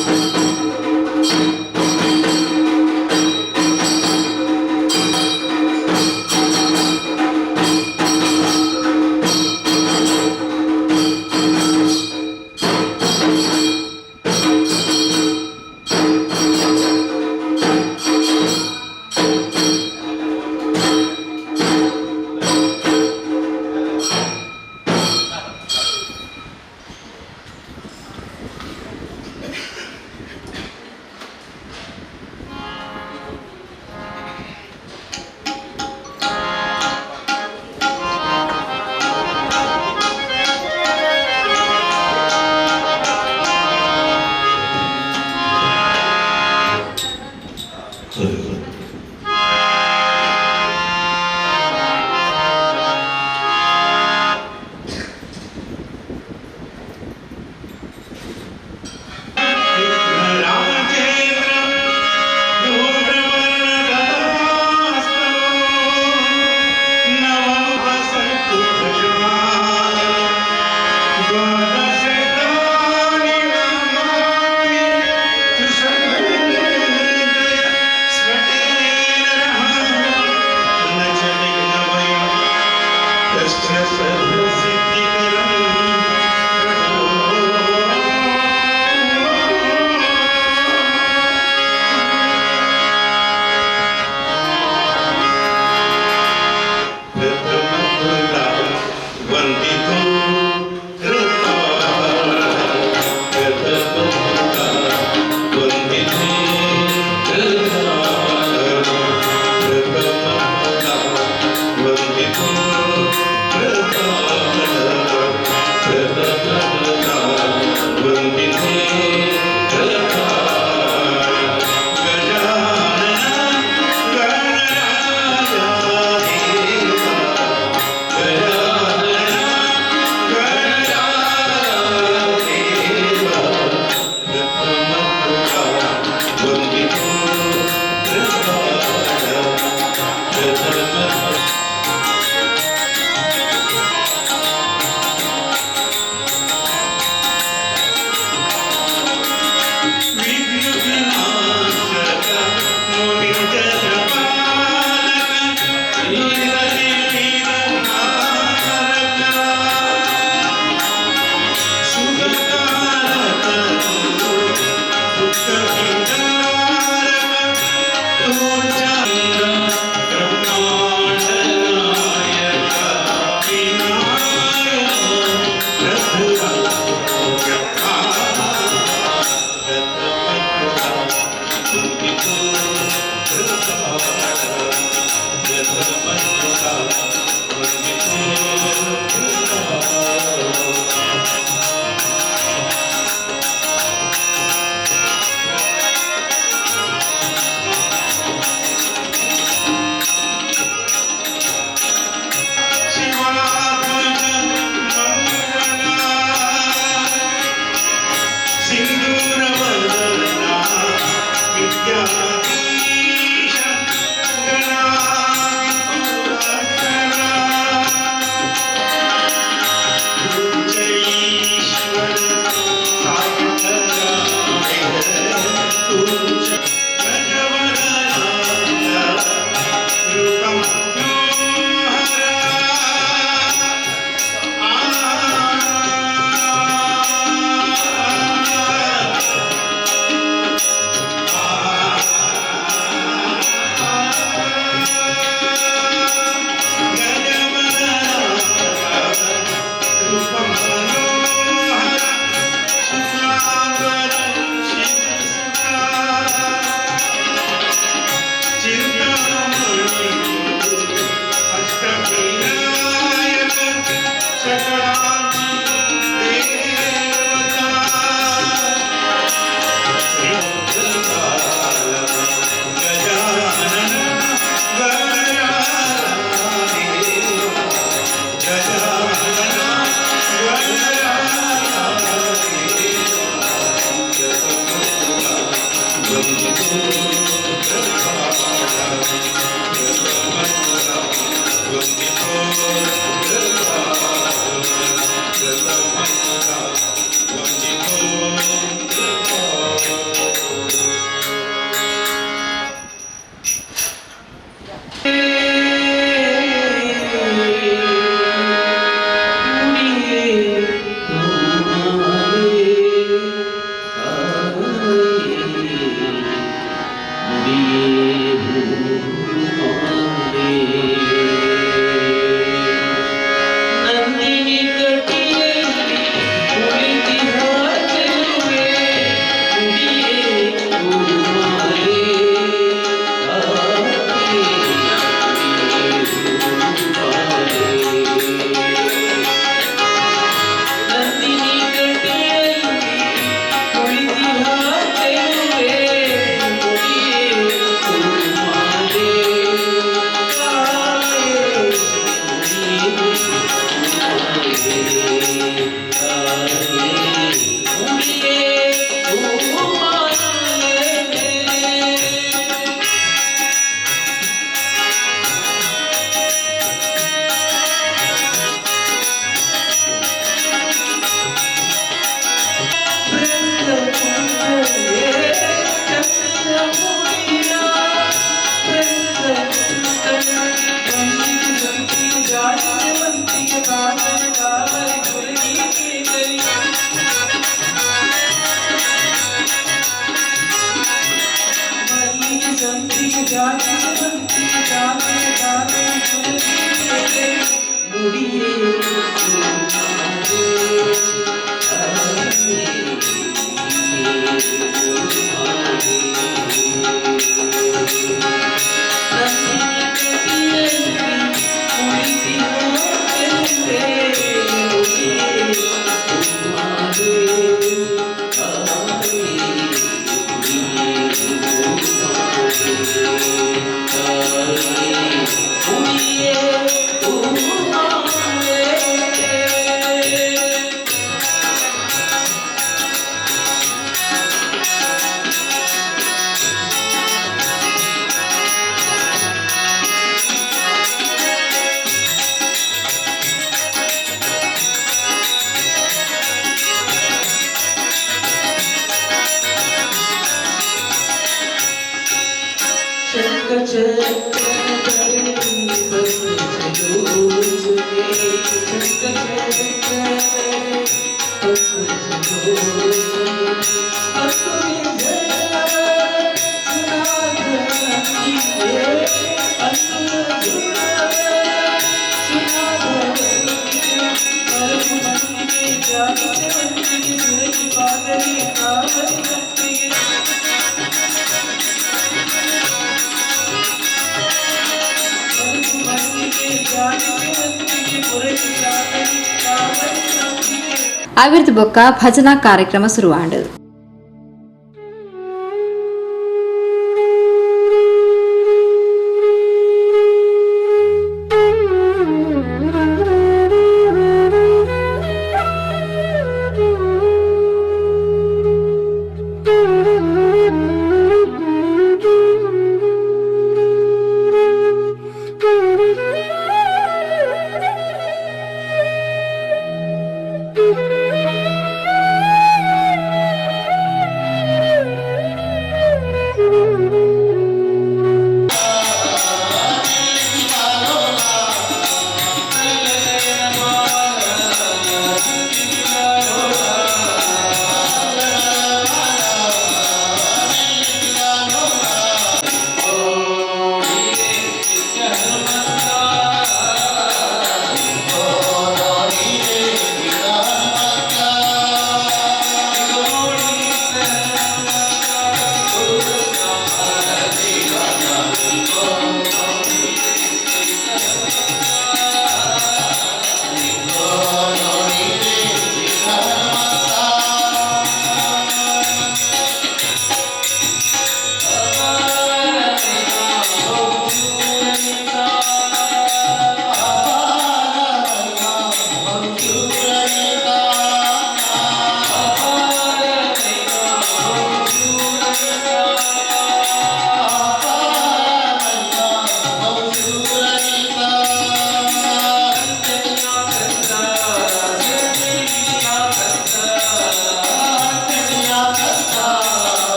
ಅವಿರ್ದ ಬೊಕ್ಕ ಭಜನಾ ಕಾರ್ಯಕ್ರಮ ಶುರುವಾಂಡ್.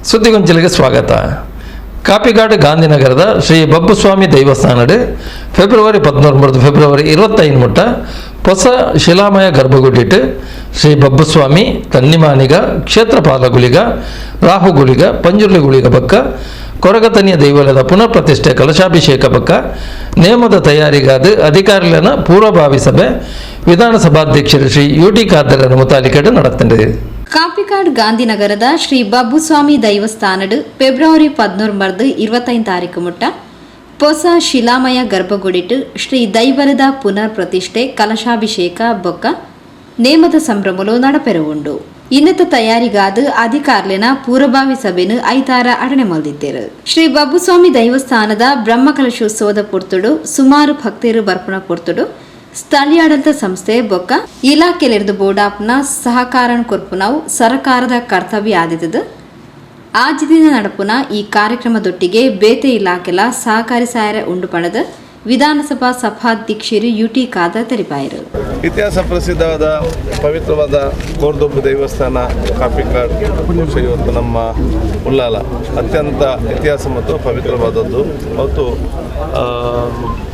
ಸುದ್ದಿಗೊಂಚಲಿಗೆ ಸ್ವಾಗತ. ಕಾಪಿಕಾಡು ಗಾಂಧಿನಗರದ ಶ್ರೀ ಬಬ್ಬುಸ್ವಾಮಿ ದೇವಸ್ಥಾನಡು ಫೆಬ್ರವರಿ 13 ಫೆಬ್ರವರಿ 25 ಮುಟ್ಟ ಹೊಸ ಶಿಲಾಮಯ ಗರ್ಭಗುಡಿಟ್ಟು ಶ್ರೀ ಬಬ್ಬುಸ್ವಾಮಿ ತನ್ನಿಮಾನಿಗ ಕ್ಷೇತ್ರಪಾಲ ಗುಳಿಗ ರಾಹುಗುಳಿಗ ಪಂಜುರ್ಲಿ ಗುಳಿಗ ಬಕ್ಕ ಕೊರಗತನಿಯ ದೇವಾಲಯದ ಪುನರ್ ಪ್ರತಿಷ್ಠೆ ಕಲಶಾಭಿಷೇಕ ಬಕ್ಕ ನೇಮದ ತಯಾರಿಗಾದ ಅಧಿಕಾರಿಗಳನ್ನ ಪೂರ್ವಭಾವಿ ಸಭೆ ವಿಧಾನಸಭಾಧ್ಯಕ್ಷರು ಶ್ರೀ ಯು ಟಿ ಖಾದರ್ ಮುತಾಲಿಕೆಡು ನಡೆಯುತ್ತಿದೆ. ಕಾಪಿಕಾಡ್ ಗಾಂಧಿನಗರದ ಶ್ರೀ ಬಬ್ಬುಸ್ವಾಮಿ ದೈವಸ್ಥಾನಡು ಫೆಬ್ರವರಿ 13 25 ತಾರೀಕು ಮುಟ್ಟ ಹೊಸ ಶಿಲಾಮಯ ಗರ್ಭಗುಡಿಟ್ಟು ಶ್ರೀ ದೈವರದ ಪುನರ್ ಪ್ರತಿಷ್ಠೆ ಕಲಶಾಭಿಷೇಕ ಬೊಕ್ಕ ನೇಮದ ಸಂಭ್ರಮಲು ನಡಪೆರುವುಂಡು. ಇನ್ನತ ತಯಾರಿಗಾದ ಅಧಿಕಾರ್ಲೆನ ಪೂರ್ವಭಾವಿ ಸಭೆನು ಐತಾರ ಅಡಣೆ ಮಲ್ದಿದ್ದೇರು. ಶ್ರೀ ಬಬ್ಬುಸ್ವಾಮಿ ದೈವಸ್ಥಾನದ ಬ್ರಹ್ಮಕಲಶೋತ್ಸವದ ಪೊರ್ತುಡು ಸುಮಾರು ಭಕ್ತರು ಬರ್ಪಣ ಪೊರ್ತುಡು ಸ್ಥಳೀಯಾಡಳಿತ ಸಂಸ್ಥೆ ಬೊಕ್ಕ ಇಲಾಖೆಲಿರ್ದು ಬೋರ್ಡಾಪ್ನ ಸಹಕಾರ ಕೊರ್ಪುನವು ಸರಕಾರದ ಕರ್ತವ್ಯ ಆದಿತದು. ಆಜಿ ದಿನ ನಡಪುನ ಈ ಕಾರ್ಯಕ್ರಮದೊಟ್ಟಿಗೆ ಬೇತೆ ಇಲಾಖೆಲ ಸಹಕಾರಿ ಸಾಯರ ಉಂಡು ಪಣದ ವಿಧಾನಸಭಾ ಸಭಾಧ್ಯಕ್ಷರು ಯುಟಿ ಖಾದರ್ ತೆರಿಪಾಯರು. ಇತಿಹಾಸ ಪ್ರಸಿದ್ಧವಾದ ಪವಿತ್ರವಾದ ಕೋರ್ದೊಬ್ಬು ದೇವಸ್ಥಾನ ಕಾಪಿಕಾಡ್ ಇವತ್ತು ನಮ್ಮ ಉಳ್ಳಾಲ ಅತ್ಯಂತ ಇತಿಹಾಸ ಮತ್ತು ಪವಿತ್ರವಾದದ್ದು. ಮತ್ತು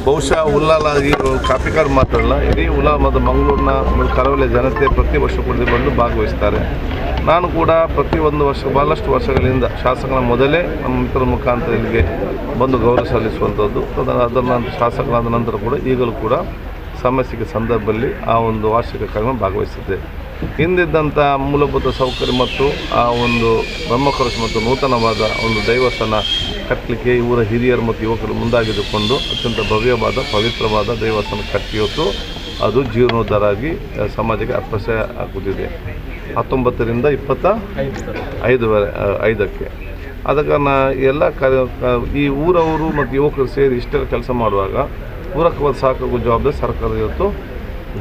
ಬಹುಶಃ ಉಳ್ಳಾಲ ಈ ಕಾಪಿಕಾಡ್ ಮಾತ್ರ ಅಲ್ಲ, ಇಡೀ ಉಳ್ಳಾಲ ಮತ್ತು ಮಂಗಳೂರಿನ ಕರಾವಳಿಯ ಜನತೆ ಪ್ರತಿ ವರ್ಷ ಕೂಡ ಬಂದು ಭಾಗವಹಿಸ್ತಾರೆ. ನಾನು ಕೂಡ ಪ್ರತಿ ಒಂದು ವರ್ಷ ಭಾಳಷ್ಟು ವರ್ಷಗಳಿಂದ ಶಾಸಕನ ಮೊದಲೇ ನಮ್ಮ ಮಿತ್ರರ ಮುಖಾಂತರ ಇಲ್ಲಿಗೆ ಬಂದು ಗೌರವ ಸಲ್ಲಿಸುವಂಥದ್ದು. ಅದನ್ನು ಶಾಸಕರಾದ ನಂತರ ಕೂಡ ಈಗಲೂ ಕೂಡ ಸಮಸ್ಯೆಗೆ ಸಂದರ್ಭದಲ್ಲಿ ಆ ಒಂದು ವಾರ್ಷಿಕ ಕಾರ್ಯಕ್ರಮ ಭಾಗವಹಿಸಿದ್ದೆ. ಹಿಂದಿದ್ದಂಥ ಮೂಲಭೂತ ಸೌಕರ್ಯ ಮತ್ತು ಆ ಒಂದು ಬ್ರಹ್ಮಕಲಶ ಮತ್ತು ನೂತನವಾದ ಒಂದು ದೇವಸ್ಥಾನ ಕಟ್ಟಲಿಕ್ಕೆ ಇವರ ಹಿರಿಯರು ಮತ್ತು ಯುವಕರು ಮುಂದಾಗಿದ್ದುಕೊಂಡು ಅತ್ಯಂತ ಭವ್ಯವಾದ ಪವಿತ್ರವಾದ ದೇವಸ್ಥಾನ ಕಟ್ಟಿಯವತ್ತು ಅದು ಜೀರ್ಣೋದ್ಧಾರಾಗಿ ಸಮಾಜಕ್ಕೆ ಅರ್ಪಣೆ ಆಗುತ್ತಿದೆ. 19 ರಿಂದ 25 ಆದ ಕಾರಣ ಎಲ್ಲ ಕಾರ್ಯ ಈ ಊರವರು ಮತ್ತು ಯುವಕರು ಸೇರಿ ಇಷ್ಟೆಲ್ಲ ಕೆಲಸ ಮಾಡುವಾಗ ಪೂರಕವಾದ ಸಹಕಾರಕ್ಕೂ ಜವಾಬ್ದಾರಿ ಸರ್ಕಾರ ಇವತ್ತು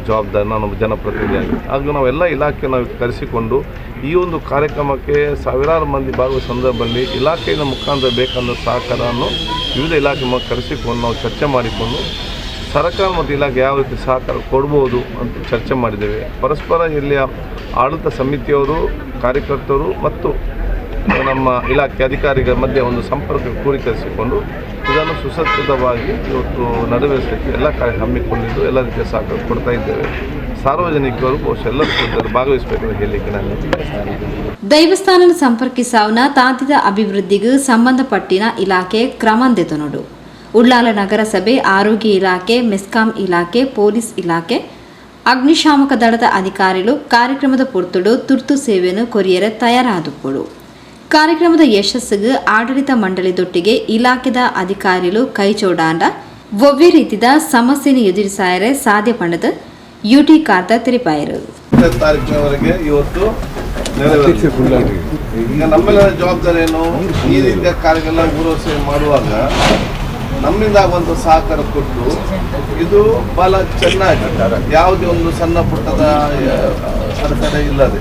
ಜವಾಬ್ದಾರಿ ನಾನು ಜನಪ್ರತಿನಿಧಿಯಾಗಿ. ಹಾಗೂ ನಾವೆಲ್ಲ ಇಲಾಖೆ ನಾವು ಕರೆಸಿಕೊಂಡು ಈ ಒಂದು ಕಾರ್ಯಕ್ರಮಕ್ಕೆ ಸಾವಿರಾರು ಮಂದಿ ಭಾಗವಹಿಸುವ ಸಂದರ್ಭದಲ್ಲಿ ಇಲಾಖೆಯ ಮುಖಾಂತರ ಬೇಕಂದ ಸಹಕಾರವನ್ನು ವಿವಿಧ ಇಲಾಖೆ ಕರೆಸಿಕೊಂಡು ನಾವು ಚರ್ಚೆ ಮಾಡಿಕೊಂಡು ಸರ್ಕಾರ ಮತ್ತು ಇಲಾಖೆ ಯಾವ ರೀತಿ ಸಹಕಾರ ಕೊಡ್ಬೋದು ಅಂತ ಚರ್ಚೆ ಮಾಡಿದ್ದೇವೆ. ಪರಸ್ಪರ ಇಲ್ಲಿಯ ಆಡಳಿತ ಸಮಿತಿಯವರು, ಕಾರ್ಯಕರ್ತರು ಮತ್ತು ನಮ್ಮ ಇಲಾಖೆ ಅಧಿಕಾರಿಗಳ ಮಧ್ಯೆ ಒಂದು ಸಂಪರ್ಕ ಕ್ರೋಢೀಕರಿಸಿಕೊಂಡು ಇದನ್ನು ಸುಸಜ್ಜಿತವಾಗಿ ಇವತ್ತು ನೆರವೇರಿಸಲಿಕ್ಕೆ ಎಲ್ಲ ಕಾರ್ಯ ಹಮ್ಮಿಕೊಂಡಿದ್ದು ಎಲ್ಲ ರೀತಿಯ ಸಹಕಾರ ಕೊಡ್ತಾ ಇದ್ದೇವೆ. ಸಾರ್ವಜನಿಕರು ಬಹುಶಃ ಎಲ್ಲರೂ ಕೂಡ ಭಾಗವಹಿಸಬೇಕಂತ ಹೇಳಲಿಕ್ಕೆ ನಾನು ಬಯಸ್ತೇನೆ. ದೈವಸ್ಥಾನ ಸಂಪರ್ಕಿಸಾವನ ತಾಂತ್ರಿಕ ಅಭಿವೃದ್ಧಿಗೂ ಸಂಬಂಧಪಟ್ಟಿನ ಇಲಾಖೆ ಕ್ರಮಂದೆತನೋಡು. ಉಳ್ಳಾಲ ನಗರಸಭೆ, ಆರೋಗ್ಯ ಇಲಾಖೆ, ಮೆಸ್ಕಾಂ ಇಲಾಖೆ, ಪೊಲೀಸ್ ಇಲಾಖೆ, ಅಗ್ನಿಶಾಮಕ ದಳದ ಅಧಿಕಾರಿಗಳು ಕಾರ್ಯಕ್ರಮದ ಪೊರ್ತುಡು ತುರ್ತು ಸೇವೆಯನ್ನು ಕೊರಿಯರ ತಯಾರಾದುಪ್ಪಳು. ಕಾರ್ಯಕ್ರಮದ ಯಶಸ್ಸಿಗೆ ಆಡಳಿತ ಮಂಡಳಿದೊಟ್ಟಿಗೆ ಇಲಾಖೆದ ಅಧಿಕಾರಿಗಳು ಕೈಜೋಡಾಂಡ ಒವ್ವೇ ರೀತಿಯ ಸಮಸ್ಯೆಯನ್ನು ಎದುರಿಸಾಯರೆ ಸಾಧ್ಯ ಪಂಡದ ಯುಟಿ ಕಾರ್ತ ತೆರಿಪಾಯರು. ತಾರೀಕಿನವರೆಗೆ ಇವತ್ತು ಈಗ ನಮ್ಮೆಲ್ಲರ ಜವಾಬ್ದಾರಿ ಏನು, ಈ ರೀತಿಯ ಕಾರ್ಯಗಳ ಗೌರವ ಮಾಡುವಾಗ ನಮ್ಮಿಂದ ಆಗುವಂಥ ಸಹಕಾರ ಕೊಟ್ಟು ಇದು ಬಹಳ ಚೆನ್ನಾಗಿ ಯಾವುದೇ ಒಂದು ಸಣ್ಣ ಪುಟ್ಟದ ಅಡೆತಡೆ ಇಲ್ಲದೆ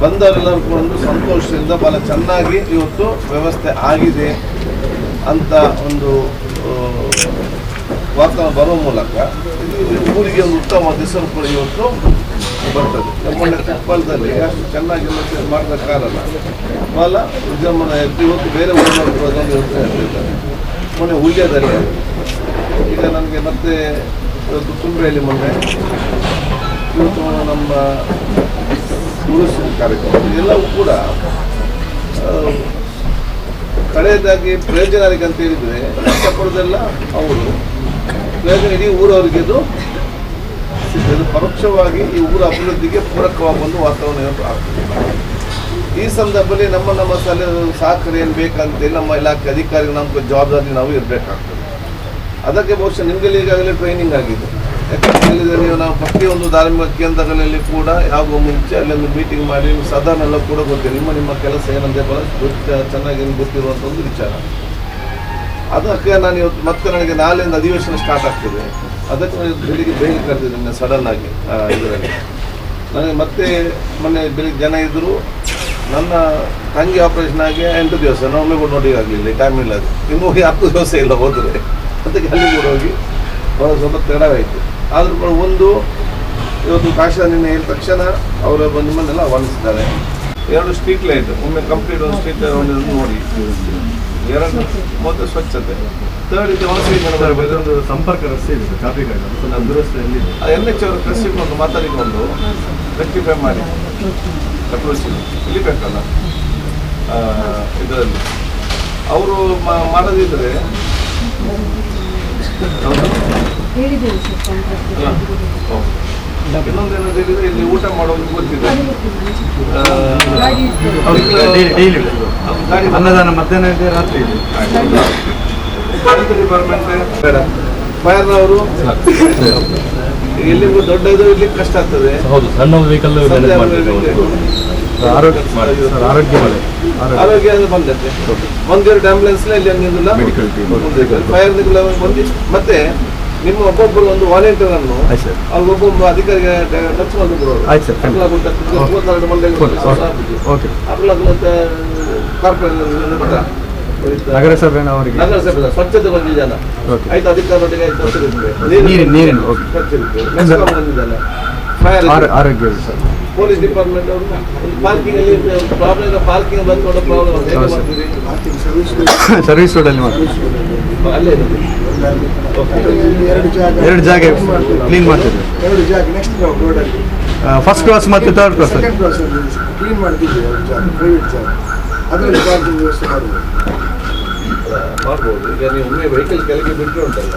ಬಂದವರೆಲ್ಲರೂ ಕೂಡ ಒಂದು ಸಂತೋಷದಿಂದ ಬಹಳ ಚೆನ್ನಾಗಿ ಇವತ್ತು ವ್ಯವಸ್ಥೆ ಆಗಿದೆ ಅಂತ ಒಂದು ವಾತಾವರಣ ಬರುವ ಮೂಲಕ ಇದು ಊರಿಗೆ ಒಂದು ಉತ್ತಮ ಹೆಸರು ಕೂಡ ಇವತ್ತು ಬರ್ತದೆ. ನಮ್ಮ ಕೊಪ್ಪಳದಲ್ಲಿ ಅಷ್ಟು ಚೆನ್ನಾಗಿ ಮಾಡಿದ ಕಾರಣ ಬಹಳ ವಿಜೃಂಭಣೆ ಇವತ್ತು ಬೇರೆ ಊರಿನವರು ಕೂಡ ಅದನ್ನು ಇವತ್ತು ಹೇಳ್ತಿದ್ದಾರೆ. ಮೊನ್ನೆ ಹುಲ್ಯದಲ್ಲಿ, ಈಗ ನನಗೆ ಮತ್ತೆ ಇವತ್ತು ತುಂಬೆಯಲ್ಲಿ ಮೊನ್ನೆ ಇವತ್ತು ನಮ್ಮ ತುಳಸಿ ಕಾರ್ಯಕ್ರಮ ಇದೆಲ್ಲವೂ ಕೂಡ ಕಡೆಯದಾಗಿ ಪ್ರಯೋಜನ ಅಂತ ಹೇಳಿದರೆ ಕಷ್ಟಪಡೋದೆಲ್ಲ ಅವರು, ಪ್ರಯೋಜನ ಇಡೀ ಊರವರಿಗೆ ಇದು ಸಿಗ್ತದೆ. ಪರೋಕ್ಷವಾಗಿ ಈ ಊರ ಅಭಿವೃದ್ಧಿಗೆ ಪೂರಕವಾದ ಒಂದು ವಾತಾವರಣ ಆಗ್ತದೆ. ಈ ಸಂದರ್ಭದಲ್ಲಿ ನಮ್ಮ ನಮ್ಮ ಸಹಕಾರ ಏನು ಬೇಕಂತೇಳಿ ನಮ್ಮ ಇಲಾಖೆ ಅಧಿಕಾರಿಗಳು ನಮ್ಮ ಜವಾಬ್ದಾರಿ ನಾವು ಇರಬೇಕಾಗ್ತದೆ. ಅದಕ್ಕೆ ಬಹುಶಃ ನಿಮಗೆಲ್ಲ ಈಗಾಗಲೇ ಟ್ರೈನಿಂಗ್ ಆಗಿದೆ. ಯಾಕಂತ ಹೇಳಿದರೆ ನೀವು ನಾವು ಪ್ರತಿಯೊಂದು ಧಾರ್ಮಿಕ ಕೇಂದ್ರಗಳಲ್ಲಿ ಕೂಡ ಯಾವಾಗ ಮುಂಚೆ ಅಲ್ಲೊಂದು ಮೀಟಿಂಗ್ ಮಾಡಿ ಸದನ ಎಲ್ಲ ಕೂಡ ಗೊತ್ತಿದೆ, ನಿಮ್ಮ ನಿಮ್ಮ ಕೆಲಸ ಏನಂತ ಬಹಳ ಚೆನ್ನಾಗಿ ಗೊತ್ತಿರುವಂಥ ಒಂದು ವಿಚಾರ. ಅದಕ್ಕೆ ನಾನು ಇವತ್ತು ಮತ್ತೆ ನನಗೆ ನಾಳೆಯಿಂದ ಅಧಿವೇಶನ ಸ್ಟಾರ್ಟ್ ಆಗ್ತದೆ. ಅದಕ್ಕೆ ನಾನು ಇವತ್ತು ಬೆಳಿಗ್ಗೆ ಬೇಗ ಕರೆದಿದ್ದೇನೆ ಸಡನ್ನಾಗಿ. ಇದರಲ್ಲಿ ನನಗೆ ಮತ್ತೆ ಮೊನ್ನೆ ಬೆಳಿಗ್ಗೆ ಜನ ಇದ್ದರು. ನನ್ನ ತಂಗಿ ಆಪ್ರೇಷನ್ ಆಗಿ 8 ದಿವಸ ಒಮ್ಮೆ ಕೂಡ ನೋಡಿ ಆಗಲಿಲ್ಲ, ಟೈಮ್ ಇಲ್ಲ. ಅದು ಇನ್ನೂ ಹೋಗಿ 10 ದಿವಸ ಇಲ್ಲ ಹೋದರೆ, ಅದಕ್ಕೆ ಅಲ್ಲಿ ಕೂಡ ಹೋಗಿ ಬಹಳ ಸ್ವಲ್ಪ ತಡವಾಯಿತು. ಆದರೂ ಕೂಡ ಒಂದು ಇವತ್ತು ಕಾಶ ನಿನ್ನೆ ಹೇಳಿದ ತಕ್ಷಣ ಅವರು ನಿಮ್ಮನ್ನೆಲ್ಲ ಆಹ್ವಾನಿಸಿದ್ದಾರೆ. 2 ಸ್ಟ್ರೀಟ್ ಲೈಟ್ ಒಮ್ಮೆ ಕಂಪ್ಲೀಟ್ ಒಂದು ಸ್ಟ್ರೀಟ್ ಲೈಟ್ ಒಂದು ನೋಡಿ, 2 ಮೊದಲು ಸ್ವಚ್ಛತೆ, ಥರ್ಡ್ ಇದು ಒಂದು ಸಂಪರ್ಕ ರಸ್ತೆ ಇದೆ ಕಾಪಿಕಾಡು ದುರಸ್ತಿಯಲ್ಲಿ ಎನ್ ಎಚ್ ಅವರು ಕರೆಸಿಕೊಂಡು ಮಾತಾಡಿಕೊಂಡು ರೆಕ್ಟಿಫೈ ಮಾಡಿ ಅಪ್ರೋಚ್ ಇಲ್ಲಿ ಬೇಕಲ್ಲ ಇದರಲ್ಲಿ ಅವರು ಮಾಡದಿದ್ದರೆ ಇನ್ನೊಂದು ಏನಂತ ಹೇಳಿದ್ರೆ ಇಲ್ಲಿ ಊಟ ಮಾಡೋದು ಗೊತ್ತಿದೆ, ಅನ್ನದಾನ ಮಧ್ಯಾಹ್ನ ಇದೆ, ರಾತ್ರಿ ಇದೆ. ಡಿಪಾರ್ಟ್ಮೆಂಟ್ ಬೇಡ, ಫೈರ್ನವರು ಎಲ್ಲಿಗೂ ದೊಡ್ಡದು ಇಲ್ಲಿ ಕಷ್ಟ ಆಗ್ತದೆ. ಹೌದು, ಸಣ್ಣ ವೆಹಿಕಲ್ ಆರೋಗ್ಯ ಬಂದೈತೆ, ಒಂದೆರಡು ಆಂಬುಲೆನ್ಸ್ ಇಲ್ಲಿ ಫೈರ್ ಬಂದು ಮತ್ತೆ ನಿಮ್ಮ ಒಬ್ಬೊಬ್ಬರು ಒಂದು ವಾಲಂಟಿಯರ್ ಅನ್ನು ಅವ್ರಿಗೊಬ್ಬೊಬ್ಬ ಅಧಿಕಾರಿಗೆ ಟಚ್ ಮಾಡಿದ್ರು. ನಗರಸಭೆ ನಗರಸಭೆ ಸ್ವಚ್ಛತೆ ಒಂದು ಜನ ಆಯ್ತು, ಅಧಿಕಾರಿಗಳಿಗೆ ಫೈರ್ ಆರೋಗ್ಯ ಪೊಲೀಸ್ ಡಿಪಾರ್ಟ್ಮೆಂಟ್ ಅವರು ಪಾರ್ಕಿಂಗ್ ಅಲ್ಲಿ ಪ್ರಾಬ್ಲಮ್, ಪಾರ್ಕಿಂಗ್ ಬಂದು problem service road ಅಲ್ಲಿ ಮಾಡ್ತೀವಿ. ಅಲ್ಲೇ ಎರಡು ಜಾಗ ಕ್ಲೀನ್ ಮಾಡ್ತಿದ್ವಿ, ಎರಡು ಜಾಗ ನೆಕ್ಸ್ಟ್ ರೋಡಲ್ಲಿ ಫಸ್ಟ್ ಕ್ಲಾಸ್ ಮತ್ತು third class second class ಅಲ್ಲಿ ಕ್ಲೀನ್ ಮಾಡ್ತಿದ್ವಿ. ಎರಡು ಜಾಗ ಪ್ರೈವೇಟ್ ಜಾಗ, ಅದರಲ್ಲಿ ಪಾರ್ಕಿಂಗ್ ವ್ಯವಸ್ಥೆ ಮಾಡ್ಬೋದು ಮಾಡ್ಬೋದು. ಈಗ ನೀವು ಒಮ್ಮೆ ವೆಹಿಕಲ್ ಕೆಳಗೆ ಬಿಟ್ಟರೆ ಉಂಟಲ್ಲ,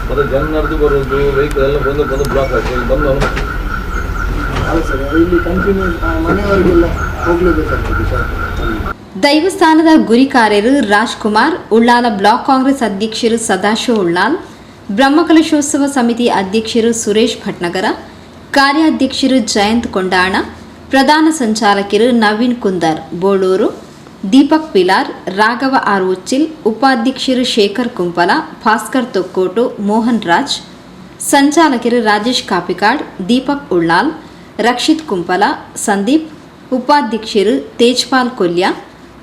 ಮತ್ತೆ ಜನ ನಡೆದು ಬರೋದು, ವೆಹಿಕಲ್ ಎಲ್ಲ ಬಂದು ಬಂದು ಬ್ಲಾಕ್ ಆಗ್ತದೆ ಬಂದು. ಅಲ್ಲ ಸರ್, ಇಲ್ಲಿ ಕಂಟಿನ್ಯೂ ಮನೆಯವರಿಗೆಲ್ಲ ಹೋಗಲೇಬೇಕಾಗ್ತದೆ ಸರ್. ದೈವಸ್ಥಾನದ ಗುರಿಕಾರ್ಯರು ರಾಜ್ಕುಮಾರ್, ಉಳ್ಳಾಲ ಬ್ಲಾಕ್ ಕಾಂಗ್ರೆಸ್ ಅಧ್ಯಕ್ಷರು ಸದಾಶಿವ ಉಳ್ಳಾಲ್, ಬ್ರಹ್ಮಕಲಶೋತ್ಸವ ಸಮಿತಿ ಅಧ್ಯಕ್ಷರು ಸುರೇಶ್ ಭಟ್ನಗರ, ಕಾರ್ಯಾಧ್ಯಕ್ಷರು ಜಯಂತ್ ಕೊಂಡಾಣ, ಪ್ರಧಾನ ಸಂಚಾಲಕರು ನವೀನ್ ಕುಂದರ್ ಬೋಳೂರು, ದೀಪಕ್ ಪಿಲಾರ್, ರಾಘವ ಆರ್ ಉಚ್ಚಿಲ್, ಉಪಾಧ್ಯಕ್ಷರು ಶೇಖರ್ ಕುಂಪಲ, ಭಾಸ್ಕರ್ ತೊಕ್ಕೋಟು, ಮೋಹನ್ ರಾಜ್, ಸಂಚಾಲಕರು ರಾಜೇಶ್ ಕಾಪಿಕಾಡ್, ದೀಪಕ್ ಉಳ್ಳಾಲ್, ರಕ್ಷಿತ್ ಕುಂಪಲ, ಸಂದೀಪ್, ಉಪಾಧ್ಯಕ್ಷರು ತೇಜ್ಪಾಲ್ ಕೊಲ್ಯ,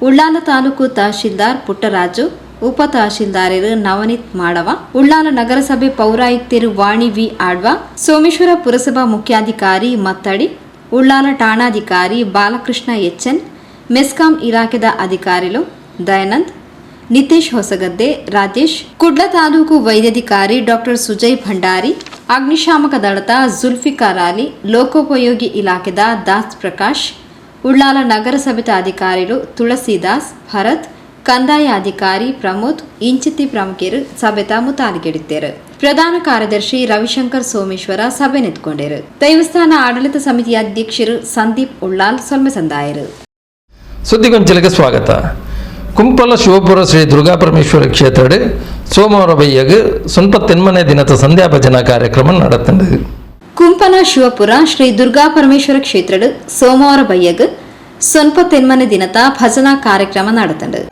ಉಳ್ಳಾಲ ತಾಲೂಕು ತಹಶೀಲ್ದಾರ್ ಪುಟ್ಟರಾಜು, ಉಪ ತಹಶೀಲ್ದಾರರು ನವನೀತ್ ಮಾಡವ, ಉಳ್ಳಾಲ ನಗರಸಭೆ ಪೌರಾಯುಕ್ತರು ವಾಣಿ ವಿ ಆಡ್ವಾ, ಸೋಮೇಶ್ವರ ಪುರಸಭಾ ಮುಖ್ಯಾಧಿಕಾರಿ ಮತ್ತಡಿ, ಉಳ್ಳಾಲ ಠಾಣಾಧಿಕಾರಿ ಬಾಲಕೃಷ್ಣ ಎಚ್ಎನ್, ಮೆಸ್ಕಾಂ ಇಲಾಖೆದ ಅಧಿಕಾರಿಲು ದಯಾನಂದ್, ನಿತೇಶ್ ಹೊಸಗದ್ದೆ, ರಾಜೇಶ್, ಕುಡ್ಲ ತಾಲೂಕು ವೈದ್ಯಾಧಿಕಾರಿ ಡಾಕ್ಟರ್ ಸುಜಯ್ ಭಂಡಾರಿ, ಅಗ್ನಿಶಾಮಕ ದಳದ ಜುಲ್ಫಿಕಾರ್ ಅಲಿ, ಲೋಕೋಪಯೋಗಿ ಇಲಾಖೆದ ದಾಸ್ ಪ್ರಕಾಶ್, ಉಳ್ಳಾಲ ನಗರಸಭೆತ ಅಧಿಕಾರಿಲು ತುಳಸಿದಾಸ್, ಭರತ್, ಕಂದಾಯ ಅಧಿಕಾರಿ ಪ್ರಮೋದ್ ಇಂಚಿತಿ ಪ್ರಮುಖರು ಸಭೆತ ಮುತಾಲಿಗೆಡಿದ್ದೇರು. ಪ್ರಧಾನ ಕಾರ್ಯದರ್ಶಿ ರವಿಶಂಕರ್ ಸೋಮೇಶ್ವರ ಸಭೆ ನಿಂತ್ಕೊಂಡರು. ದೇವಸ್ಥಾನ ಆಡಳಿತ ಸಮಿತಿಯ ಅಧ್ಯಕ್ಷರು ಸಂದೀಪ್ ಉಳ್ಳಾಲ್ ಸೊಲ್ಮೆ ಸಂದಾಯರು. ಸುದ್ದಿಗೊಂಚಲಿಗೆ ಸ್ವಾಗತ. ಕುಂಪಲ ಶಿವಪುರ ಶ್ರೀ ದುರ್ಗಾ ಪರಮೇಶ್ವರ ಕ್ಷೇತ್ರಡ್ ಸೋಮವಾರ ಬಯ್ಯಗ್ ಸ್ವಂತ ತೆನ್ಮನೆ ದಿನದ ಸಂಧ್ಯಾ ಭಜನಾ ಕಾರ್ಯಕ್ರಮ நடத்தண்டு. ಕುಂಪಲ ಶಿವಪುರ ಶ್ರೀ ದುರ್ಗಾ ಪರಮೇಶ್ವರ ಕ್ಷೇತ್ರಡ್ ಸೋಮವಾರ ಬಯ್ಯಗ್ ಸ್ವಂಪ ತೆನ್ಮನೆ ದಿನದ ಭಜನಾ ಕಾರ್ಯಕ್ರಮ நடத்தண்டு.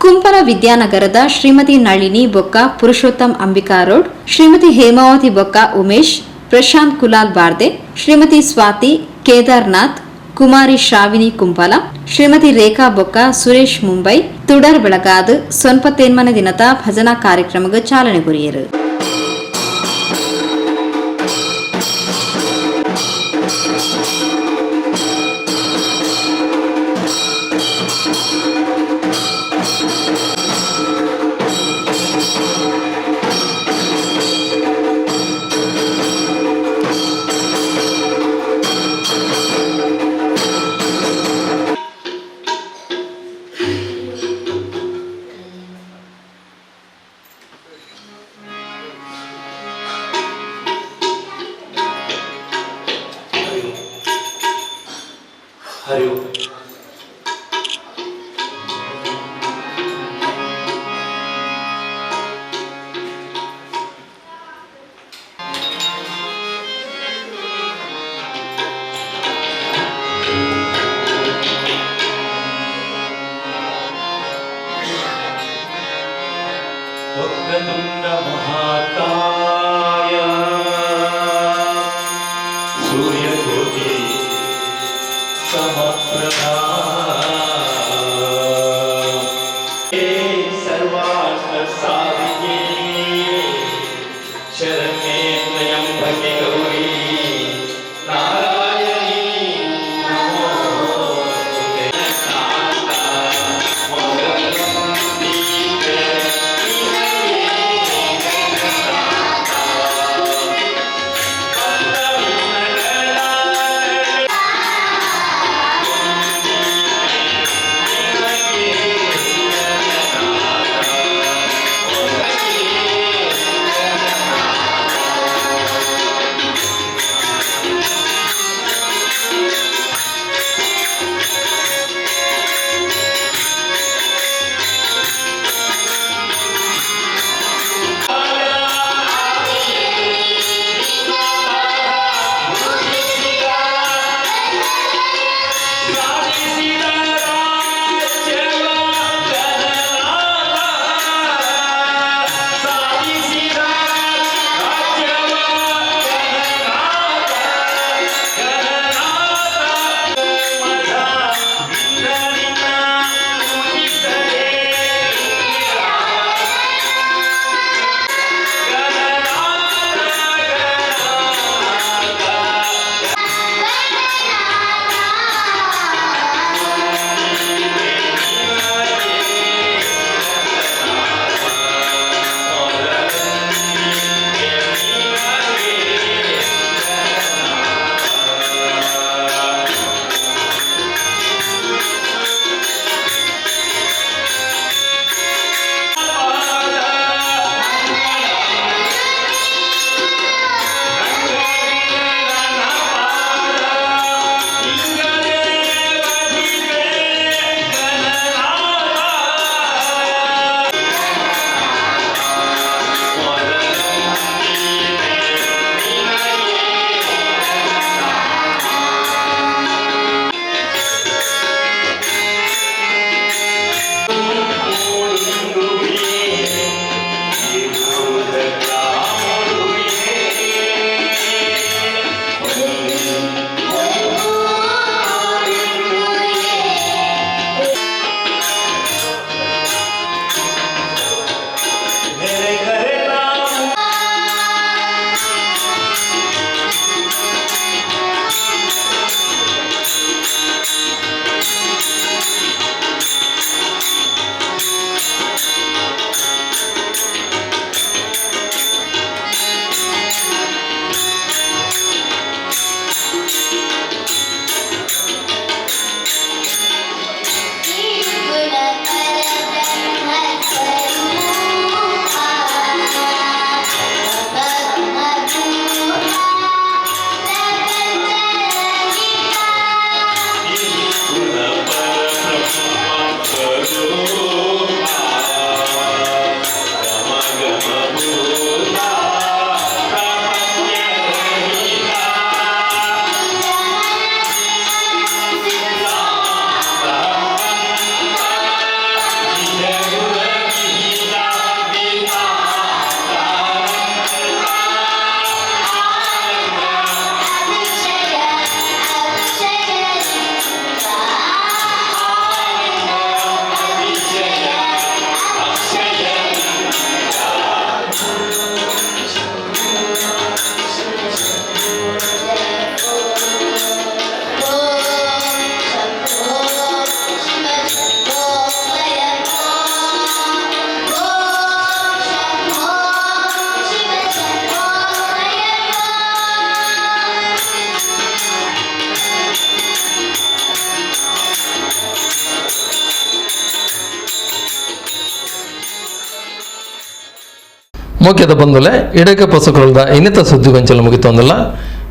ಕುಂಪಲ ವಿದ್ಯಾನಗರದ ಶ್ರೀಮತಿ ನಳಿನಿ ಬೊಕ್ಕ ಪುರುಷೋತ್ತಮ್ ಅಂಬಿಕಾ ರೋಡ್, ಶ್ರೀಮತಿ ಹೇಮಾವತಿ ಬೊಕ್ಕ ಉಮೇಶ್, ಪ್ರಶಾಂತ್ ಕುಲಾಲ್ ಬಾರ್ದೆ, ಶ್ರೀಮತಿ ಸ್ವಾತಿ ಕೇದಾರ್ನಾಥ್, ಕುಮಾರಿ ಶ್ರಾವಿನಿ ಕುಂಪಲ, ಶ್ರೀಮತಿ ರೇಖಾ ಬೊಕ್ಕ ಸುರೇಶ್ ಮುಂಬೈ, ತುಡರ್ ಬೆಳಗಾದ ಸೊನ್ಪತ್ತೇನ್ಮನೆ ದಿನದ ಭಜನಾ ಕಾರ್ಯಕ್ರಮಕ್ಕೆ ಚಾಲನೆ ಕೊರಿಯರು. वक्रतुंड महाकाय सूर्यकोटि समप्रभा सर्वार्थ साधिके शरण्ये त्र्यंबके गौरी नारायणी नमोस्तुते. मंगलम. ಮುಖ್ಯದ ಬಂಧುಲೆ, ಇಡಕ್ಕೆ ಪೊಸಕುರಲ್ದ ಇನ್ನಿತ ಸುದ್ದಿಗೊಂಚಲು ಮುಗಿತೊಂದಿಲ್ಲ.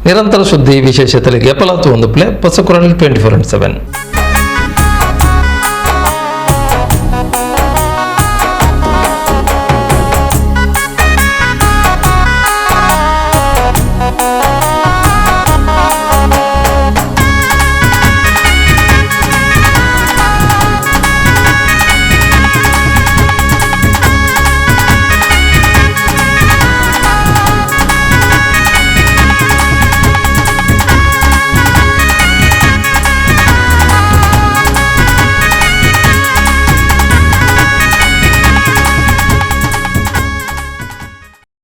ನಿರಂತರ ಸುದ್ದಿ ವಿಶೇಷತೆಗೆ ಎಪಲಾತು ಒಂದು ಪ್ಲೇ ಪೊಸಕುರಲ್ 24x7.